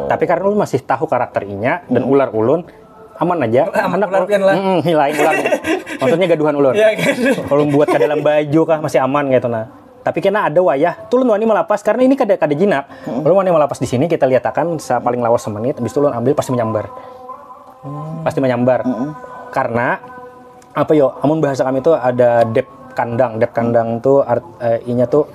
tapi karena ulun masih tahu karakter inya dan ular ulun aman aja Aman, Hendak ular ul- pian lah. Mm-mm, hilain ular maksudnya gaduhan ulun Iya, gaduh. ulun buat ke dalam baju kah masih aman gitu nah tapi kena ada wayah tuh ulun wani melapas karena ini kada kada jinak ulun wani melapas di sini kita liatakan sa paling lawas semenit habis itu ulun ambil pasti menyambar pasti menyambar karena apa yo amun bahasa kami itu ada dep kandang dep kandang tuh art, eh, inya tuh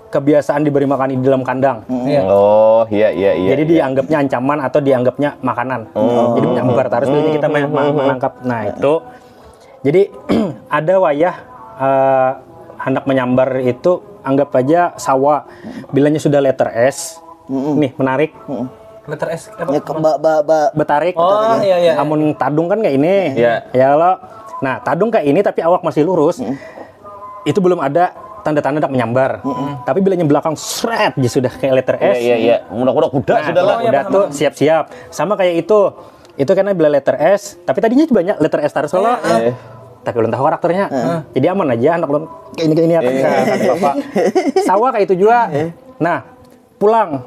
kebiasaan diberi makan di dalam kandang Iya. Oh, iya iya iya. jadi iya. Dianggapnya ancaman atau dianggapnya makanan. Jadi menyambar terus dulu kita me- me- menangkap. Nah, itu. Jadi ada wayah eh, hendak menyambar itu anggap aja sawa. Bilanya sudah letter S, nih menarik. Letter S apa? Ya, ke, ba, ba, ba. Betarik. Oh, iya, iya. Amun tadung kan kayak ini. Iya. Ya lo. Nah, tadung kayak ini tapi awak masih lurus. Hmm. Itu belum ada tanda-tanda nak menyambar. Hmm. Tapi bilanya belakang seret, dia sudah kayak letter S. Iya, iya, iya. Udah, udah, udah, nah, sudah lah. Oh, iya, udah paham, tuh paham. Siap-siap. Sama kayak itu. Itu karena bila letter S, tapi tadinya banyak letter S terus kalau. Iya. Tapi ulun tahu karakternya. Heeh. Jadi aman aja anak ulun. Kayak ini, kayak ini, akan, iya, akan bapak. Sawah kayak itu juga. Iya. Nah, pulang.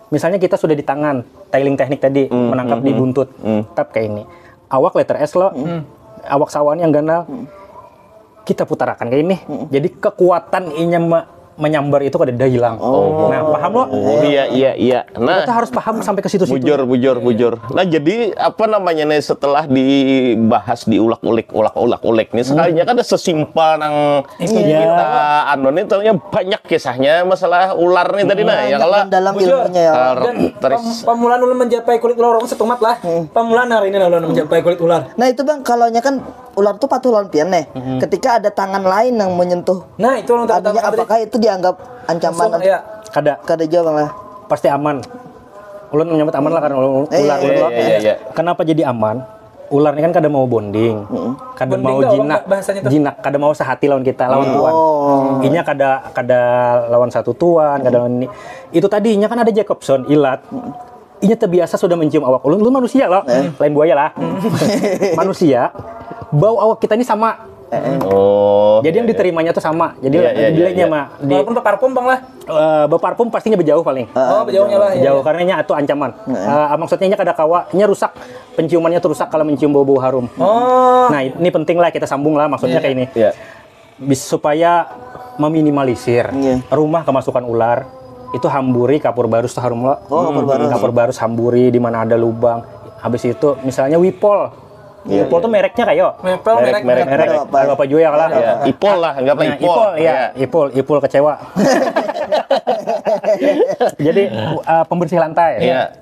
Misalnya kita sudah di tangan, tiling teknik tadi, hmm, menangkap, hmm, di buntut. Hmm. Tap kayak ini. Awak letter S lo. Hmm. Awak sawan yang ganal. Hmm. Kita putarakan kayak ini. Hmm. Jadi kekuatan inya me-, menyambar itu kada ada hilang. Oh. Nah, paham lo? Oh, iya, iya, iya. Nah, kita tuh harus paham sampai ke situ-situ. Bujur, bujur, bujur. Nah, jadi apa namanya nih, setelah dibahas, diulak-ulik, ulak-ulak-ulik nih, hmm, sekalinya kan ada sesimpel nang, iya, kita anu nih, taunya banyak kisahnya masalah ular nih tadi, nah, hmm, ya, kalau dalam, bujur, ilmunya ya. Dan pem-, pamulaan ulun menjapai kulit ular orang setumat lah. Hmm. Pamulaan hari ini ulun menjapai kulit ular. Nah, itu Bang, kalau nya kan ular tuh patuh lawan pian nih. Hmm. Ketika ada tangan lain yang menyentuh, nah, itu orang anunya, apakah itu dianggap ancaman atau, ya. Kada. Kada jua, Bang, lah. Pasti aman. Ulun menyambut aman lah karena ulun, eh, ular, iya, ulun, iya, iya, iya. Kenapa jadi aman? Ular ini kan kada mau bonding, hmm, kada mau jinak, jinak, kada mau sehati lawan kita, lawan tuan. Oh. Inya kada, kada lawan satu tuan, kada lawan ini. Itu tadinya kan ada Jacobson, ilat. Hmm. Inya terbiasa sudah mencium awak ulun, ulun manusia loh, eh, lain buaya lah. Hmm. Manusia, bau awak kita ini sama. Eh, eh. Oh. Jadi yang diterimanya tuh sama. Jadi, iya, iya, bilanya, iya, mah di, walaupun beparfum, Bang, lah. Eh, beparfum pastinya berjauh paling. Oh, berjauhnya lah, iya, jauh, iya. Karena nya itu ancaman. Heeh. Eh, maksudnya nya kada kawa, nya rusak, penciumannya tuh rusak kalau mencium bau-bau harum. Oh. Nah, ini penting lah, kita sambung lah, maksudnya, iya, kayak ini. Iya. Bis-, supaya meminimalisir, iya, rumah kemasukan ular, itu hamburi kapur barus tuh harum lo. Oh, kapur barus. Kapur barus hamburi di mana ada lubang. Habis itu misalnya Wipol. Iya, Ipul tuh mereknya kayo. Ipul merek, merek, merek. Ada apa? Ada apa juga ya, kalah? Iya. Ipul lah, anggaplah, nah, Ipul. Ipul, iya. Iya. Ipul, Ipul kecewa. Jadi, uh, pembersih lantai. Iya.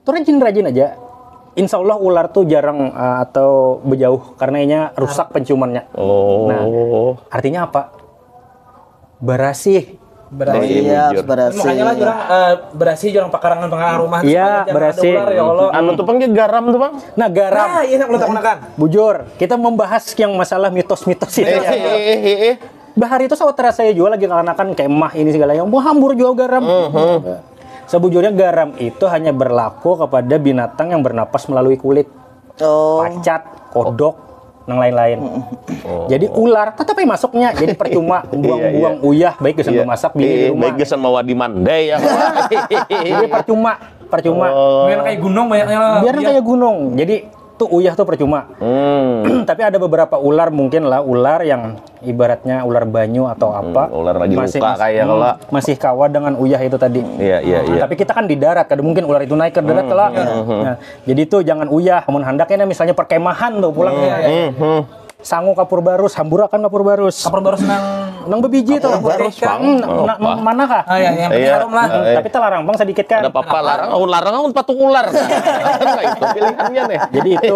Tuh rajin-rajin aja. Insya Allah ular tuh jarang, uh, atau berjauh karena inya rusak penciumannya. Oh. Nah, artinya apa? Berasih. Berasih. Oh, iya, bujur. Berasih. Makanya lah jurang, eh, berasih jurang pakarangan-pakarangan rumah. Iya, supaya jangan ada berasih. Ular, ya Allah. Anu tuh, Bang, garam tuh, Bang. Nah, garam. Nah, iya, nak ulun takunakan. Bujur, kita membahas yang masalah mitos-mitos ini. Eh, eh, eh, eh, eh. Bahari itu sawat terasa ya juga lagi kekanakan kemah ini segala yang, wah, hambur jua garam. Mhm. Sebujurnya garam itu hanya berlaku kepada binatang yang bernapas melalui kulit. Oh. Pacat, kodok, nang lain-lain. Mm-mm. Oh. Jadi ular tetap aja masuknya. Jadi percuma buang-buang, iya, iya, uyah, baik gasan, iya, memasak, bini, iya, di rumah. Baik gasan mawadi mandai ya. Jadi percuma, percuma. Oh. Biar kayak gunung banyaknya lah. Biar, iya, kayak gunung. Jadi tuh uyah tuh percuma. Hmm. Tapi ada beberapa ular mungkin lah, ular yang ibaratnya ular banyu atau apa, hmm, ular lagi masih, luka masih, kayak hmm, kalau masih kawa dengan uyah itu tadi. Iya, iya, iya. Tapi kita kan di darat, kada mungkin ular itu naik ke darat, hmm, lah. Hmm, hmm. Nah, jadi itu jangan uyah, mun handaknya misalnya perkemahan tuh pulang, hmm, ya. Hmm, hmm. Sangu kapur barus, hamburakan kapur barus. Kapur barus nang, nang bebiji tuh. Kapur barus, Bang. Hmm, oh, na-, apa? Mana kah? Ah, ya, yang penting, iya, harum lah. Eh, eh. Tapi telarang, Bang, sedikit kan. Ada apa-apa, larang, oh, larang, oh, patung ular. Nah, itu pilihannya nih. Jadi itu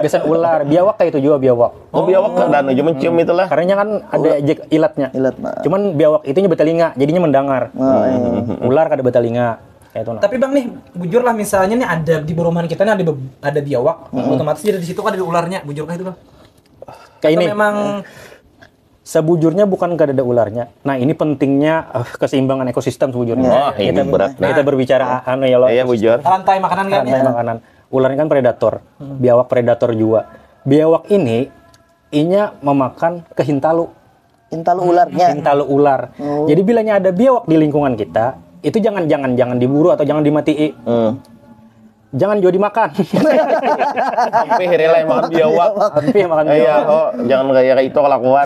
biasanya ular, biawak kayak itu juga, biawak. Oh, biawak kan anu, cuma cium itulah. Karena kan ada, ular, jek ilatnya. Ilat, nah. Cuman biawak itu nya batalinga, jadinya mendengar. Oh, iya. Hmm. Ular kada batalinga. Kayak itu, nah. Tapi Bang nih, bujur lah misalnya nih ada di perumahan kita nih ada be-, ada biawak, hmm, otomatis jadi di situ kan ada ularnya, bujur kah itu, Bang? Kayak ini. Atau memang sebujurnya bukan kada ada ularnya. Nah, ini pentingnya, eh, keseimbangan ekosistem sebujurnya. Wah, ini kita, berat, nah, kita berbicara anu ya, lo. Iya, bujur. Rantai makanan kan, rantai makanan. Ular ini kan predator. Hmm. Biawak predator juga. Biawak ini, inya memakan kehintalu. Hintalu ularnya. Hintalu ular. Oh. Jadi bilanya ada biawak di lingkungan kita, itu jangan, jangan, jangan diburu atau jangan dimatii. Hmm. Jangan juga dimakan. Ampih rela makan biawak. Ampih makan biawak. Iya, oh, jangan kayak, kayak itu kelakuan.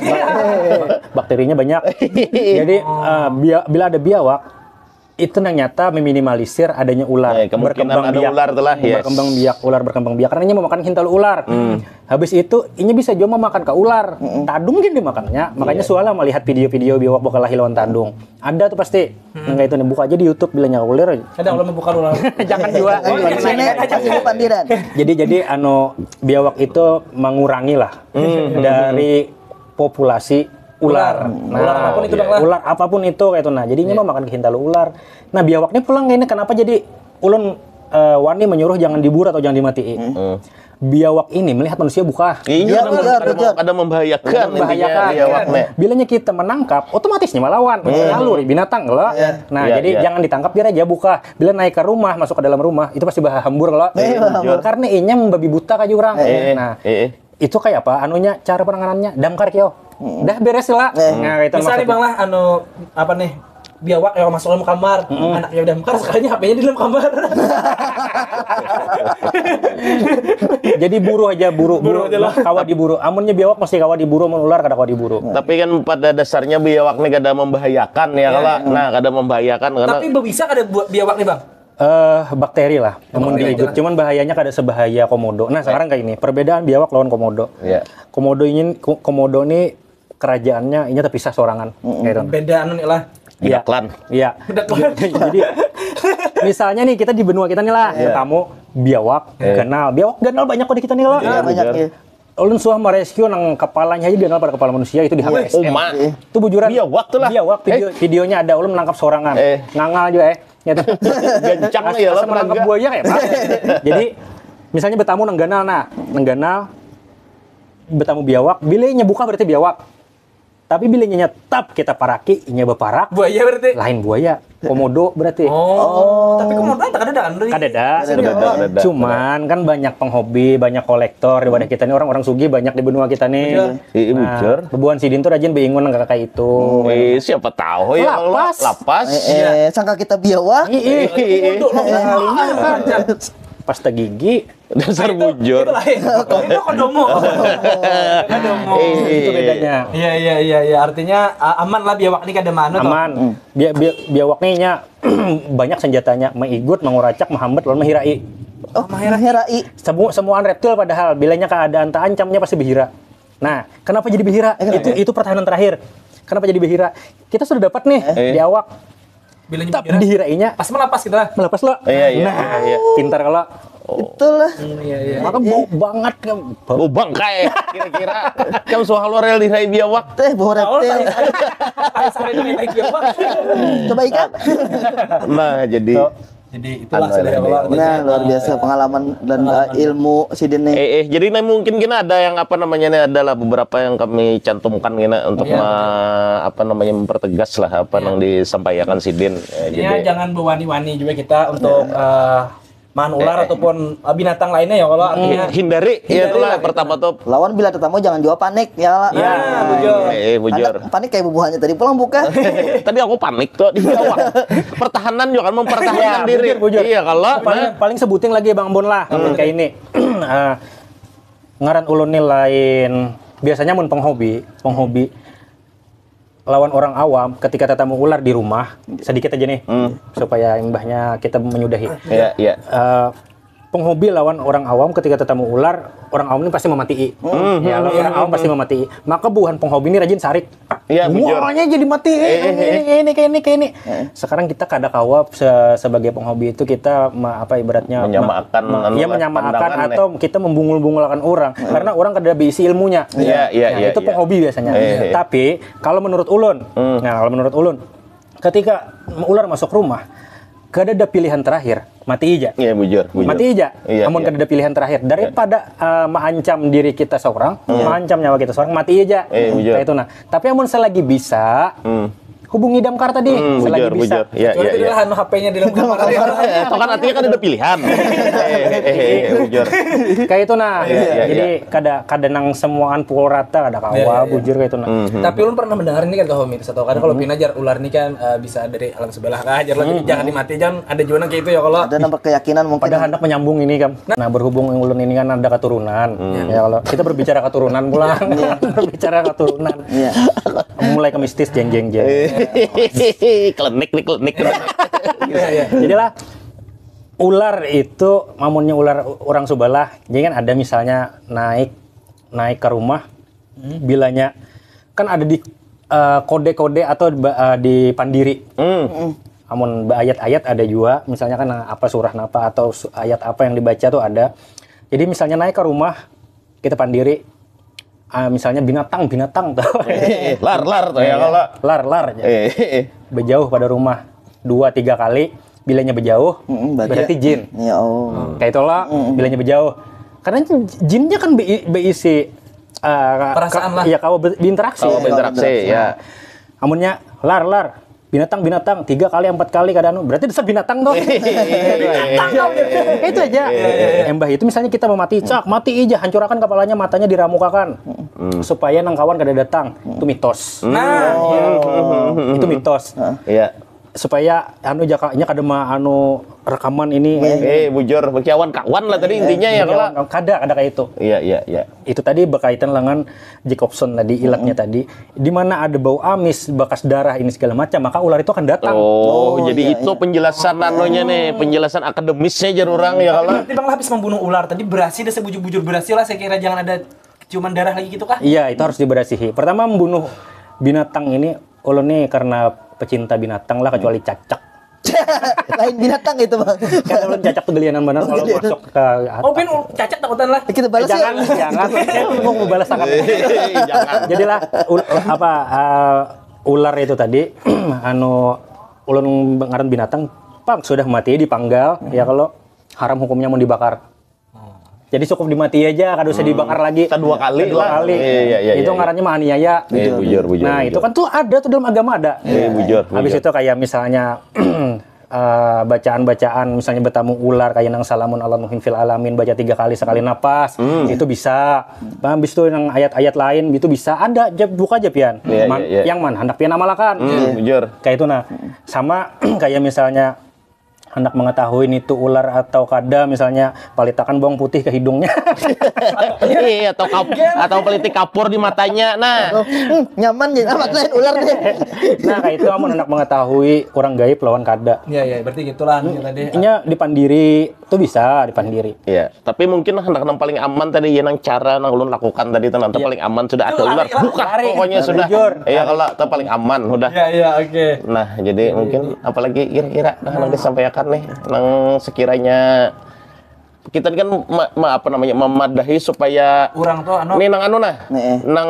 Bakterinya banyak. Jadi, eh, bia-, bila ada biawak, itu nang nyata meminimalisir adanya ular. Eh, kemungkinan berkembang ada biak. Ular tuh lah, yes. Berkembang biak, ular berkembang biak. Karena inya memakan hintalu ular. Hmm. Habis itu, inya bisa juga memakan ke ular. Mm-mm. Tadung gin dimakannya. Makanya, iya, sualah melihat video-video biawak bakalahi lawan tadung. Ada tuh pasti. Hmm. Nang kayak itu nih, buka aja di YouTube bilanya ular. Ada kalau mau buka ular. Jangan juga. Oh, iya, iya, iya. Jadi, jadi, anu, biawak itu mengurangi lah, hmm, dari populasi ular. Ular. Nah, ular apapun itu, iya, Bang, lah. Ular apapun itu kayak itu. Nah, jadinya, iya, memakan kehintalu ular. Nah, biawaknya pulang kayak ini, kenapa jadi ulun eh, wani menyuruh jangan diburu atau jangan dimatii. Biawak ini melihat manusia buka. Iya, Iya, kada, benar, kada, benar. kada membahayakan intinya Membahayakan. biawak nih. Bilanya kita menangkap, otomatis nya melawan. Lalu binatang kalau. Nah, Iya, jadi iya. Jangan ditangkap, biar aja buka. Bila naik ke rumah, masuk ke dalam rumah, itu pasti bahambur kalau. Iya, bahambur. Karena inya membabi buta kayak orang. Eh, Nah, eh, eh. Itu kayak apa? Anunya, cara penanganannya, damkar kio. Dah beres lah. Nah, itu Bisa nih bang lah, anu apa nih, biawak yang masuk dalam kamar, anaknya udah mekar, sekalinya H P-nya di dalam kamar. Jadi buru aja, buru, buru, Buru aja lah. Kawa diburu. Amunnya biawak mesti kawa diburu, mun ular kada kawa diburu. Tapi kan pada dasarnya biawak nih kada membahayakan ya kalau. Nah, kada membahayakan karena Tapi bisa kada buat biawak nih bang? Eh, bakteri lah, namun diigut. Cuman bahayanya kada sebahaya komodo. Nah, sekarang kayak ini, perbedaan biawak lawan komodo. Iya. Komodo ini, ko- komodo ini kerajaannya inya terpisah sorangan. Kayak itu. Beda anu nih lah. Iya. Beda klan. Iya. Jadi misalnya nih kita di benua kita nih lah, tamu biawak, ganal. Biawak ganal banyak kok di kita nih lah. Iya, banyak ya. Ulun suah merescue nang kepalanya aja ganal pada kepala manusia itu di H K S M. Uma. Itu bujuran. Biawak tuh lah. Biawak video, videonya ada ulun menangkap sorangan. Eh. Ngangal juga eh. Nyata. Gancang ya lah Asa menangkap tenaga. Buaya kayak apa? Jadi misalnya bertamu nang ganal nah, nang ganal bertamu biawak, bila inya buka berarti biawak. Tapi bila inya nyetap kita paraki, inya berparak, Buaya berarti. Lain buaya, komodo berarti. Oh, tapi komodo tak ada dah Andri. Kada ada. Ada, ada, ada. Cuman kan banyak penghobi, banyak kolektor di wadah kita nih, orang-orang sugih banyak di benua kita nih. Iya, bujur. Bebuhan sidin tuh rajin beingun nang kayak itu. Eh, siapa tahu ya kalau Lapas. Lapas. Eh, eh, sangka kita biawak. Ih, ih. Komodo lah. Pas tegigi, Dasar bujur. Itu lain. Ini kodomo. Kodomo. Itu bedanya. Iya iya iya iya, artinya uh, aman lah biawak ini kada manu toh. Aman. Bia, bia, biawak nih nya banyak senjatanya, maigut, manguracak, mahambat, lawan mahirai. Oh, mahirai. Semua semuaan reptil padahal bilanya keadaan terancamnya pasti bihira. Nah, kenapa jadi bihira? Itu itu pertahanan terakhir. Kenapa jadi bihira? Kita sudah dapat nih di awak. Bilanya Tap bihira. Dihirainya Pas melapas kita. Melepas lo. Iya, iya, Nah, iya, iya. Pintar kalau. Itulah. Hmm, iya iya. Maka bau banget kan. Bau bangkai kira-kira. Kamu suah luar dihirai biawak. Teh, bau Oh, reptil. tadi tadi sampai itu naik biawak. Coba ikan. Nah, jadi Jadi itulah Anu, sudah anu, kalau anu. Nah, luar biasa pengalaman dan uh, ilmu sidin nih. Eh, eh, jadi ini mungkin kena ada yang apa namanya ini adalah beberapa yang kami cantumkan kena untuk Iya. me- apa namanya mempertegas lah apa yang disampaikan sidin. Eh, Intinya jadi jangan berwani-wani juga kita untuk eh, manular ataupun eh, binatang lainnya ya kalau artinya hindari, ya Hindari itulah lah, yang pertama tuh. Lawan bila tetamu jangan jua panik ya. Ya, bujur. Eh, eh, bujur. Anda panik kayak bubuhannya tadi pulang buka. Tadi aku panik tuh di awal. Pertahanan juga kan mempertahanan Ya, diri. bujur, bujur. Iya kalau Paling, paling sebuting lagi Bang Bon lah, kayak ini. Eh, ngaran ulun nih lain. Biasanya mun penghobi, penghobi lawan orang awam ketika tetamu ular di rumah sedikit aja nih supaya imbahnya kita menyudahi. Iya, iya. Eh, penghobi lawan orang awam ketika tetamu ular, orang awam ini pasti mematii. Ya, orang awam pasti mematii. Maka buhan penghobi ini rajin sarik. Iya, bujur. Muaranya jadi mati. Eh, Eh, eh, ini, ini, kayak ini, kayak ini. Sekarang kita kada kawa se- sebagai penghobi itu kita ma- apa ibaratnya Menyamakan, ma- anu ya lah, menyamakan pandangan, atau kita membungul-bungulakan orang karena orang kada berisi ilmunya. Iya, iya, Nah, iya, itu iya. Penghobi biasanya. Eh, eh. Tapi kalau menurut ulun, nah kalau menurut ulun, ketika ular masuk rumah, kada ada pilihan terakhir, mati aja. Iya, bujur, bujur. Mati aja. Iya, Amun iya. Kada ada pilihan terakhir daripada eh, maancam diri kita seorang, maancam nyawa kita seorang, mati aja. Eh, bujur. Kayak itu nah. Tapi amun selagi bisa, Hmm. hubungi damkar tadi. Hmm, Selagi bujur, bisa. bujur. Iya, Kecuali iya, tidak iya. lah anu H P-nya di dalam kamar. Itu kan artinya kan ada pilihan. Eh, eh, eh, eh, bujur. Kayak itu nah. Iya, iya, Jadi kada kada nang semuaan pukul rata kada kawa Iya, iya, iya. Bujur kayak itu nah. Mhm. Tapi ulun pernah mendengar ini kan Kak Homi, setahu kan kalau pina jar ular ini kan eh, bisa dari alam sebelah kah, jar lah, jadi jangan dimati, jangan ada juga nang kayak itu ya kalau. Ada nampak keyakinan mungkin. Padahal hendak menyambung ini kan. Nah, berhubung ulun ini kan ada keturunan. Ya kalau kita berbicara keturunan pulang. Berbicara keturunan. Iya. Mulai ke mistis jeng jeng jeng. Klenik nih, klenik. Iya, iya. Jadilah ular itu mamunnya ular orang subalah. Jadi kan ada misalnya naik naik ke rumah bilanya kan ada di eh, kode-kode atau ba- eh, di pandiri. Hmm. Amun ayat-ayat ada juga, misalnya kan apa surah napa atau su- ayat apa yang dibaca tuh ada. Jadi misalnya naik ke rumah kita pandiri ah, misalnya binatang binatang tuh. Lar, lar tuh ya kalau. Lar lar aja. Eh, eh, eh. Berjauh pada rumah dua tiga kali Bilanya bejauh, mm, berarti jin. Ya, oh. Kayak itulah, mm, bilanya bejauh. Karena jinnya kan be- beisi uh, perasaan lah. Ya, kawa berinteraksi. Kawa berinteraksi, ya. Amunnya lar, lar, binatang, binatang, tiga kali, empat kali kada anu, berarti dasar binatang tuh. Itu aja. Embah itu misalnya kita memati, cak, mati aja, hancurakan kepalanya, matanya diramukakan, supaya nang kawan kada datang. Itu mitos. Nah, itu mitos. Iya. Supaya anu jakanya kada ma anu rekaman ini. Eh, bujur, berkiawan kawan lah tadi intinya ya, kalau kada, kada kayak itu. Iya, iya, iya. Itu tadi berkaitan dengan Jacobson tadi, ilatnya tadi. Di mana ada bau amis, bekas darah ini segala macam, maka ular itu akan datang. Oh, jadi itu penjelasan anunya nih, penjelasan akademisnya jar orang ya kalau. Berarti Bang Lapis membunuh ular tadi berhasil dah, sebujur-bujur berhasil lah, saya kira jangan ada ciuman darah lagi gitu kah? Iya, itu harus diberasihi. Pertama membunuh binatang ini, ulun nih karena pecinta binatang lah, kecuali cacak. Lain binatang itu, Bang. Kan ulun cacak tuh gelianan benar kalau masuk ke. Oh, pin cacak takutan lah. Kita balas. Jangan, jangan. Saya mau balas akan. Jadilah ul- apa uh, ular itu tadi anu ulun ngaran binatang, pang sudah mati dipanggal, ya kalau haram hukumnya mau dibakar. Jadi cukup dimati aja, kada usah dibakar lagi. Kedua kali. Kedua kali. Iya, iya, iya, itu ngarannya menganiaya. Iya, bujur, bujur. Nah, itu kan tuh ada tuh dalam agama ada. Iya, bujur. Habis itu kayak misalnya eh, bacaan-bacaan misalnya bertamu ular kayak nang salamun ala nuhin fil alamin, baca tiga kali sekali napas, itu bisa. Nah, habis itu yang ayat-ayat lain itu bisa ada aja, buka aja pian. Iya, iya, iya. Yang mana hendak pian amalakan. Bujur. Kayak itu nah. Sama kayak misalnya hendak mengetahui nitu ular atau kada, misalnya palitakan bawang putih ke hidungnya. Iya, atau kap- atau pelitik kapur di matanya. Nah, hmm, nyaman nih, amat lain ular nih. Nah, kayak itu amun hendak mengetahui orang gaib lawan kada. Iya, iya, berarti gitulah anu tadi. Inya dipandiri, itu bisa dipandiri. Iya. Tapi mungkin hendak nang paling aman tadi ya, nang cara nang ulun lakukan tadi tuh, nanti paling aman sudah ada ular, buka pokoknya sudah. Iya, kalau itu paling aman sudah. Iya, iya, oke. Nah, jadi mungkin apalagi kira-kira nang disampaikan nih, nang sekiranya kita kan ma- ma- apa namanya, memadahi supaya orang tuh anu, nih nang anu nah, nang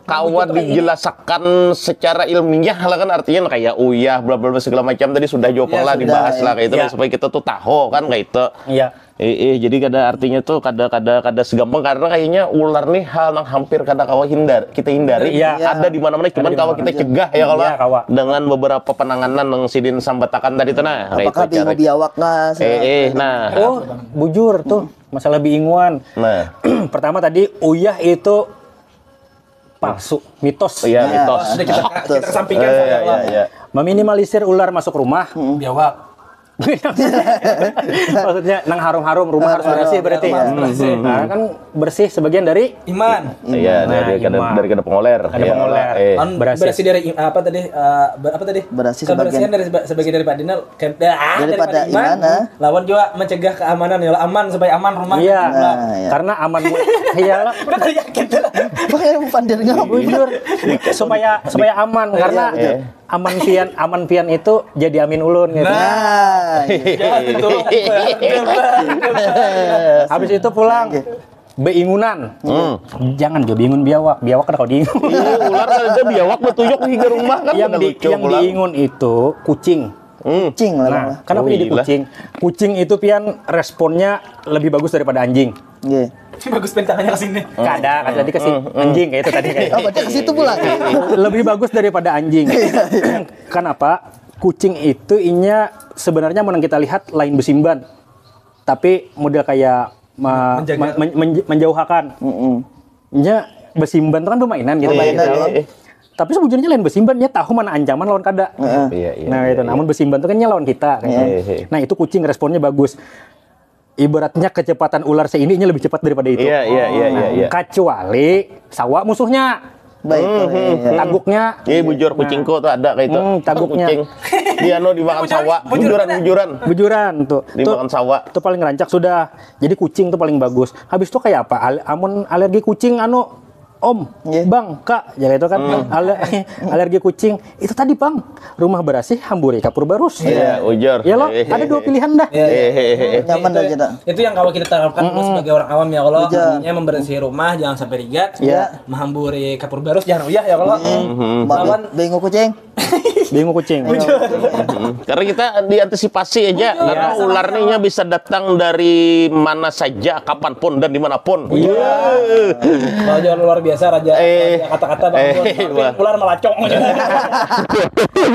kawa dijelasakan secara ilmiah lah kan, artinya kayak uyah bla bla bla segala macam tadi sudah jauh lah dibahas lah kayak itu, supaya kita tuh tahu kan kayak itu. Iya. Eh, eh, jadi kada artinya tuh kada kada kada segampang, karena kayaknya ular nih hal yang hampir kada kawa hindar kita hindari. Iya. Ada di mana-mana, cuman kawa kita cegah ya kalau dengan beberapa penanganan yang sidin sambatakan tadi tuh nah. Apakah bingung biawak nah? Eh, eh, nah. Oh, bujur tuh masalah biinguan. Nah. Pertama tadi uyah itu palsu, mitos. Iya, mitos. Sudah kita, kita kesampingkan saja. Iya, iya. Meminimalisir ular masuk rumah. Biawak. Maksudnya nang harum-harum rumah harus bersih berarti. Nah, kan bersih sebagian dari iman. Iya, dari kada pengoler. Kada pengoler. Bersih dari apa tadi? Apa tadi? Kebersihan dari sebagian dari Pak Dinal. Daripada iman, lawan juga mencegah keamanan ya, aman supaya aman rumah. Iya. Karena aman. Iya lah. Udah tadi yakin tuh. Pakai pandirnya. Bujur. Supaya supaya aman karena aman pian, aman pian itu jadi amin ulun gitu. Nah, iya. Habis itu pulang beingunan. Jangan juga bingun biawak, biawak kada kau diingun. Iya, ular kada ada, biawak betuyuk di rumah kan. Yang di, yang diingun itu kucing. Kucing lah. Nah, kenapa jadi kucing? Kucing itu pian responnya lebih bagus daripada anjing. Iya. Bagus pentangannya ke sini. Kada, kada tadi kasih anjing kayak itu tadi kayak. Oh, berarti ke situ pula. Lebih bagus daripada anjing. Kenapa? Kucing itu inya sebenarnya menang kita lihat lain besimban. Tapi model kayak ma- menjaga. Ma- men- menj- menjauhakan. Nya besimban tuh kan permainan gitu. Permainan, ya. Tapi sebujurnya lain besimban, nya tahu mana ancaman lawan kada. Iya, iya. Nah, itu namun besimban tuh kan nya lawan kita kan. Iya, iya. Nah, itu kucing responnya bagus. Ibaratnya kecepatan ular seini nya lebih cepat daripada itu. Iya, iya, iya, iya. Kecuali sawa musuhnya. Baik. Taguknya. Iya, bujur kucingku tuh ada kayak itu. Hmm, taguknya. Kucing. Dia no dimakan sawa, bujuran, bujuran. Bujuran tuh. Dimakan sawa. Itu paling rancak sudah. Jadi kucing tuh paling bagus. Habis itu kayak apa? Al- amun alergi kucing anu Om, Bang, Kak, jadi itu kan alergi kucing. Itu tadi, Bang, rumah berasih hamburi kapur barus. Iya, ujar. Ya lo, ada dua pilihan dah. Nyaman dah kita. Itu yang kalau kita terapkan sebagai orang awam ya, kalau intinya membersihi rumah jangan sampai rigat. Iya. Menghamburi kapur barus jangan uyah ya kalau. Lawan bingung kucing. Bingung kucing. Karena kita diantisipasi aja karena ular nih bisa datang dari mana saja, kapanpun dan dimanapun. Kalau jual luar biasa raja, Eh. raja kata-kata bang Eh, Bun. Tapi wah. Ular melacong.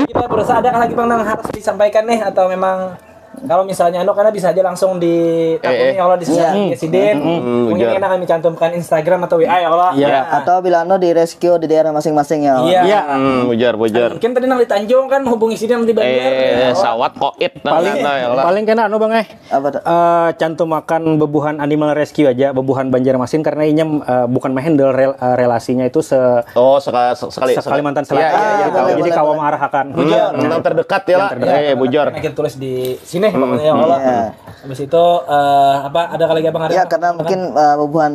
Kita berusaha, ada lagi bang yang harus disampaikan nih atau memang kalau misalnya anu karena bisa aja langsung di Eh, eh. ya Allah di sini Iya. di sidin. Mm, Mungkin ujar. Enak kami cantumkan Instagram atau W A ya Allah. Iya. Atau bila anu di rescue di daerah masing-masing ya. Iya. Hmm, bujar, bujar. Mungkin tadi nang di Tanjung kan hubungi sidin di Banjar. Eh, sawat koit Paling nang ada, ya Allah. paling kena anu bang eh. Apa tuh? Eh, cantumakan bebuhan Animal Rescue aja, bebuhan Banjarmasin karena inya eh, bukan menghandle rel- eh, relasinya itu se Oh, seka- sekali Sekalimantan Iya, Selatan. iya, iya, Ah, tahu. boleh, Jadi boleh, kawa boleh. mengarahkan. Bujar, yang terdekat ya lah. Eh, bujar. Kita tulis di sini pokoknya ya Allah. Ya. Habis itu eh, apa ada lagi abang ada? Ya karena mungkin eh, bebuhan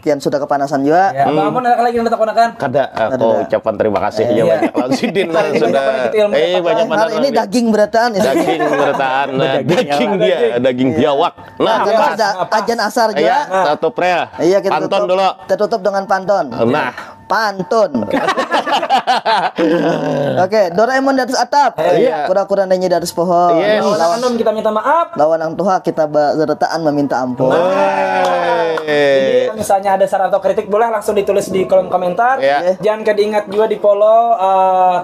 pian sudah kepanasan juga. Ya, Abang Amun ada lagi yang takunakan? Kada, aku ucapan terima kasih ya Iya. banyak lawan sidin lah Ini sudah. banyak banget ilmu Eh, dapat banyak lain. banget. Hari ini daging berataan ya. Daging berataan, nah, daging dia, daging biawak. Nah, Ajan pas. ada ajan asar Iya, juga. tutup ya. Iya kita Pantun tutup. Dulu. Kita tutup dengan pantun. Nah, Pantun. Oke, Doraemon di atas atap. Iya. Kura-kura nyanyi di atas pohon. Yes. Lawan Anun kita minta maaf. Lawan yang tuha kita ba- berataan meminta ampun. eh, Jadi misalnya ada saran atau kritik boleh langsung ditulis di kolom komentar. Iya. Jangan kada ingat juga di follow eh,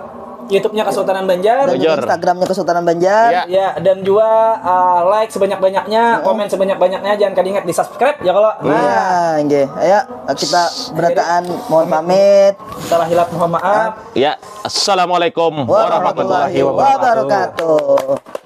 YouTube-nya Kesultanan Banjar. Dan juga Bujur. Instagramnya Kesultanan Banjar. Iya. Ya, dan juga eh, like sebanyak-banyaknya, komen sebanyak-banyaknya, jangan kada ingat di subscribe ya kalau. Nah, Nah, nggih. Ayo kita berataan mohon pamit. Salah hilap mohon maaf. Ya, assalamualaikum Warahmatullahi warahmatullahi wabarakatuh. Wabarakatuh.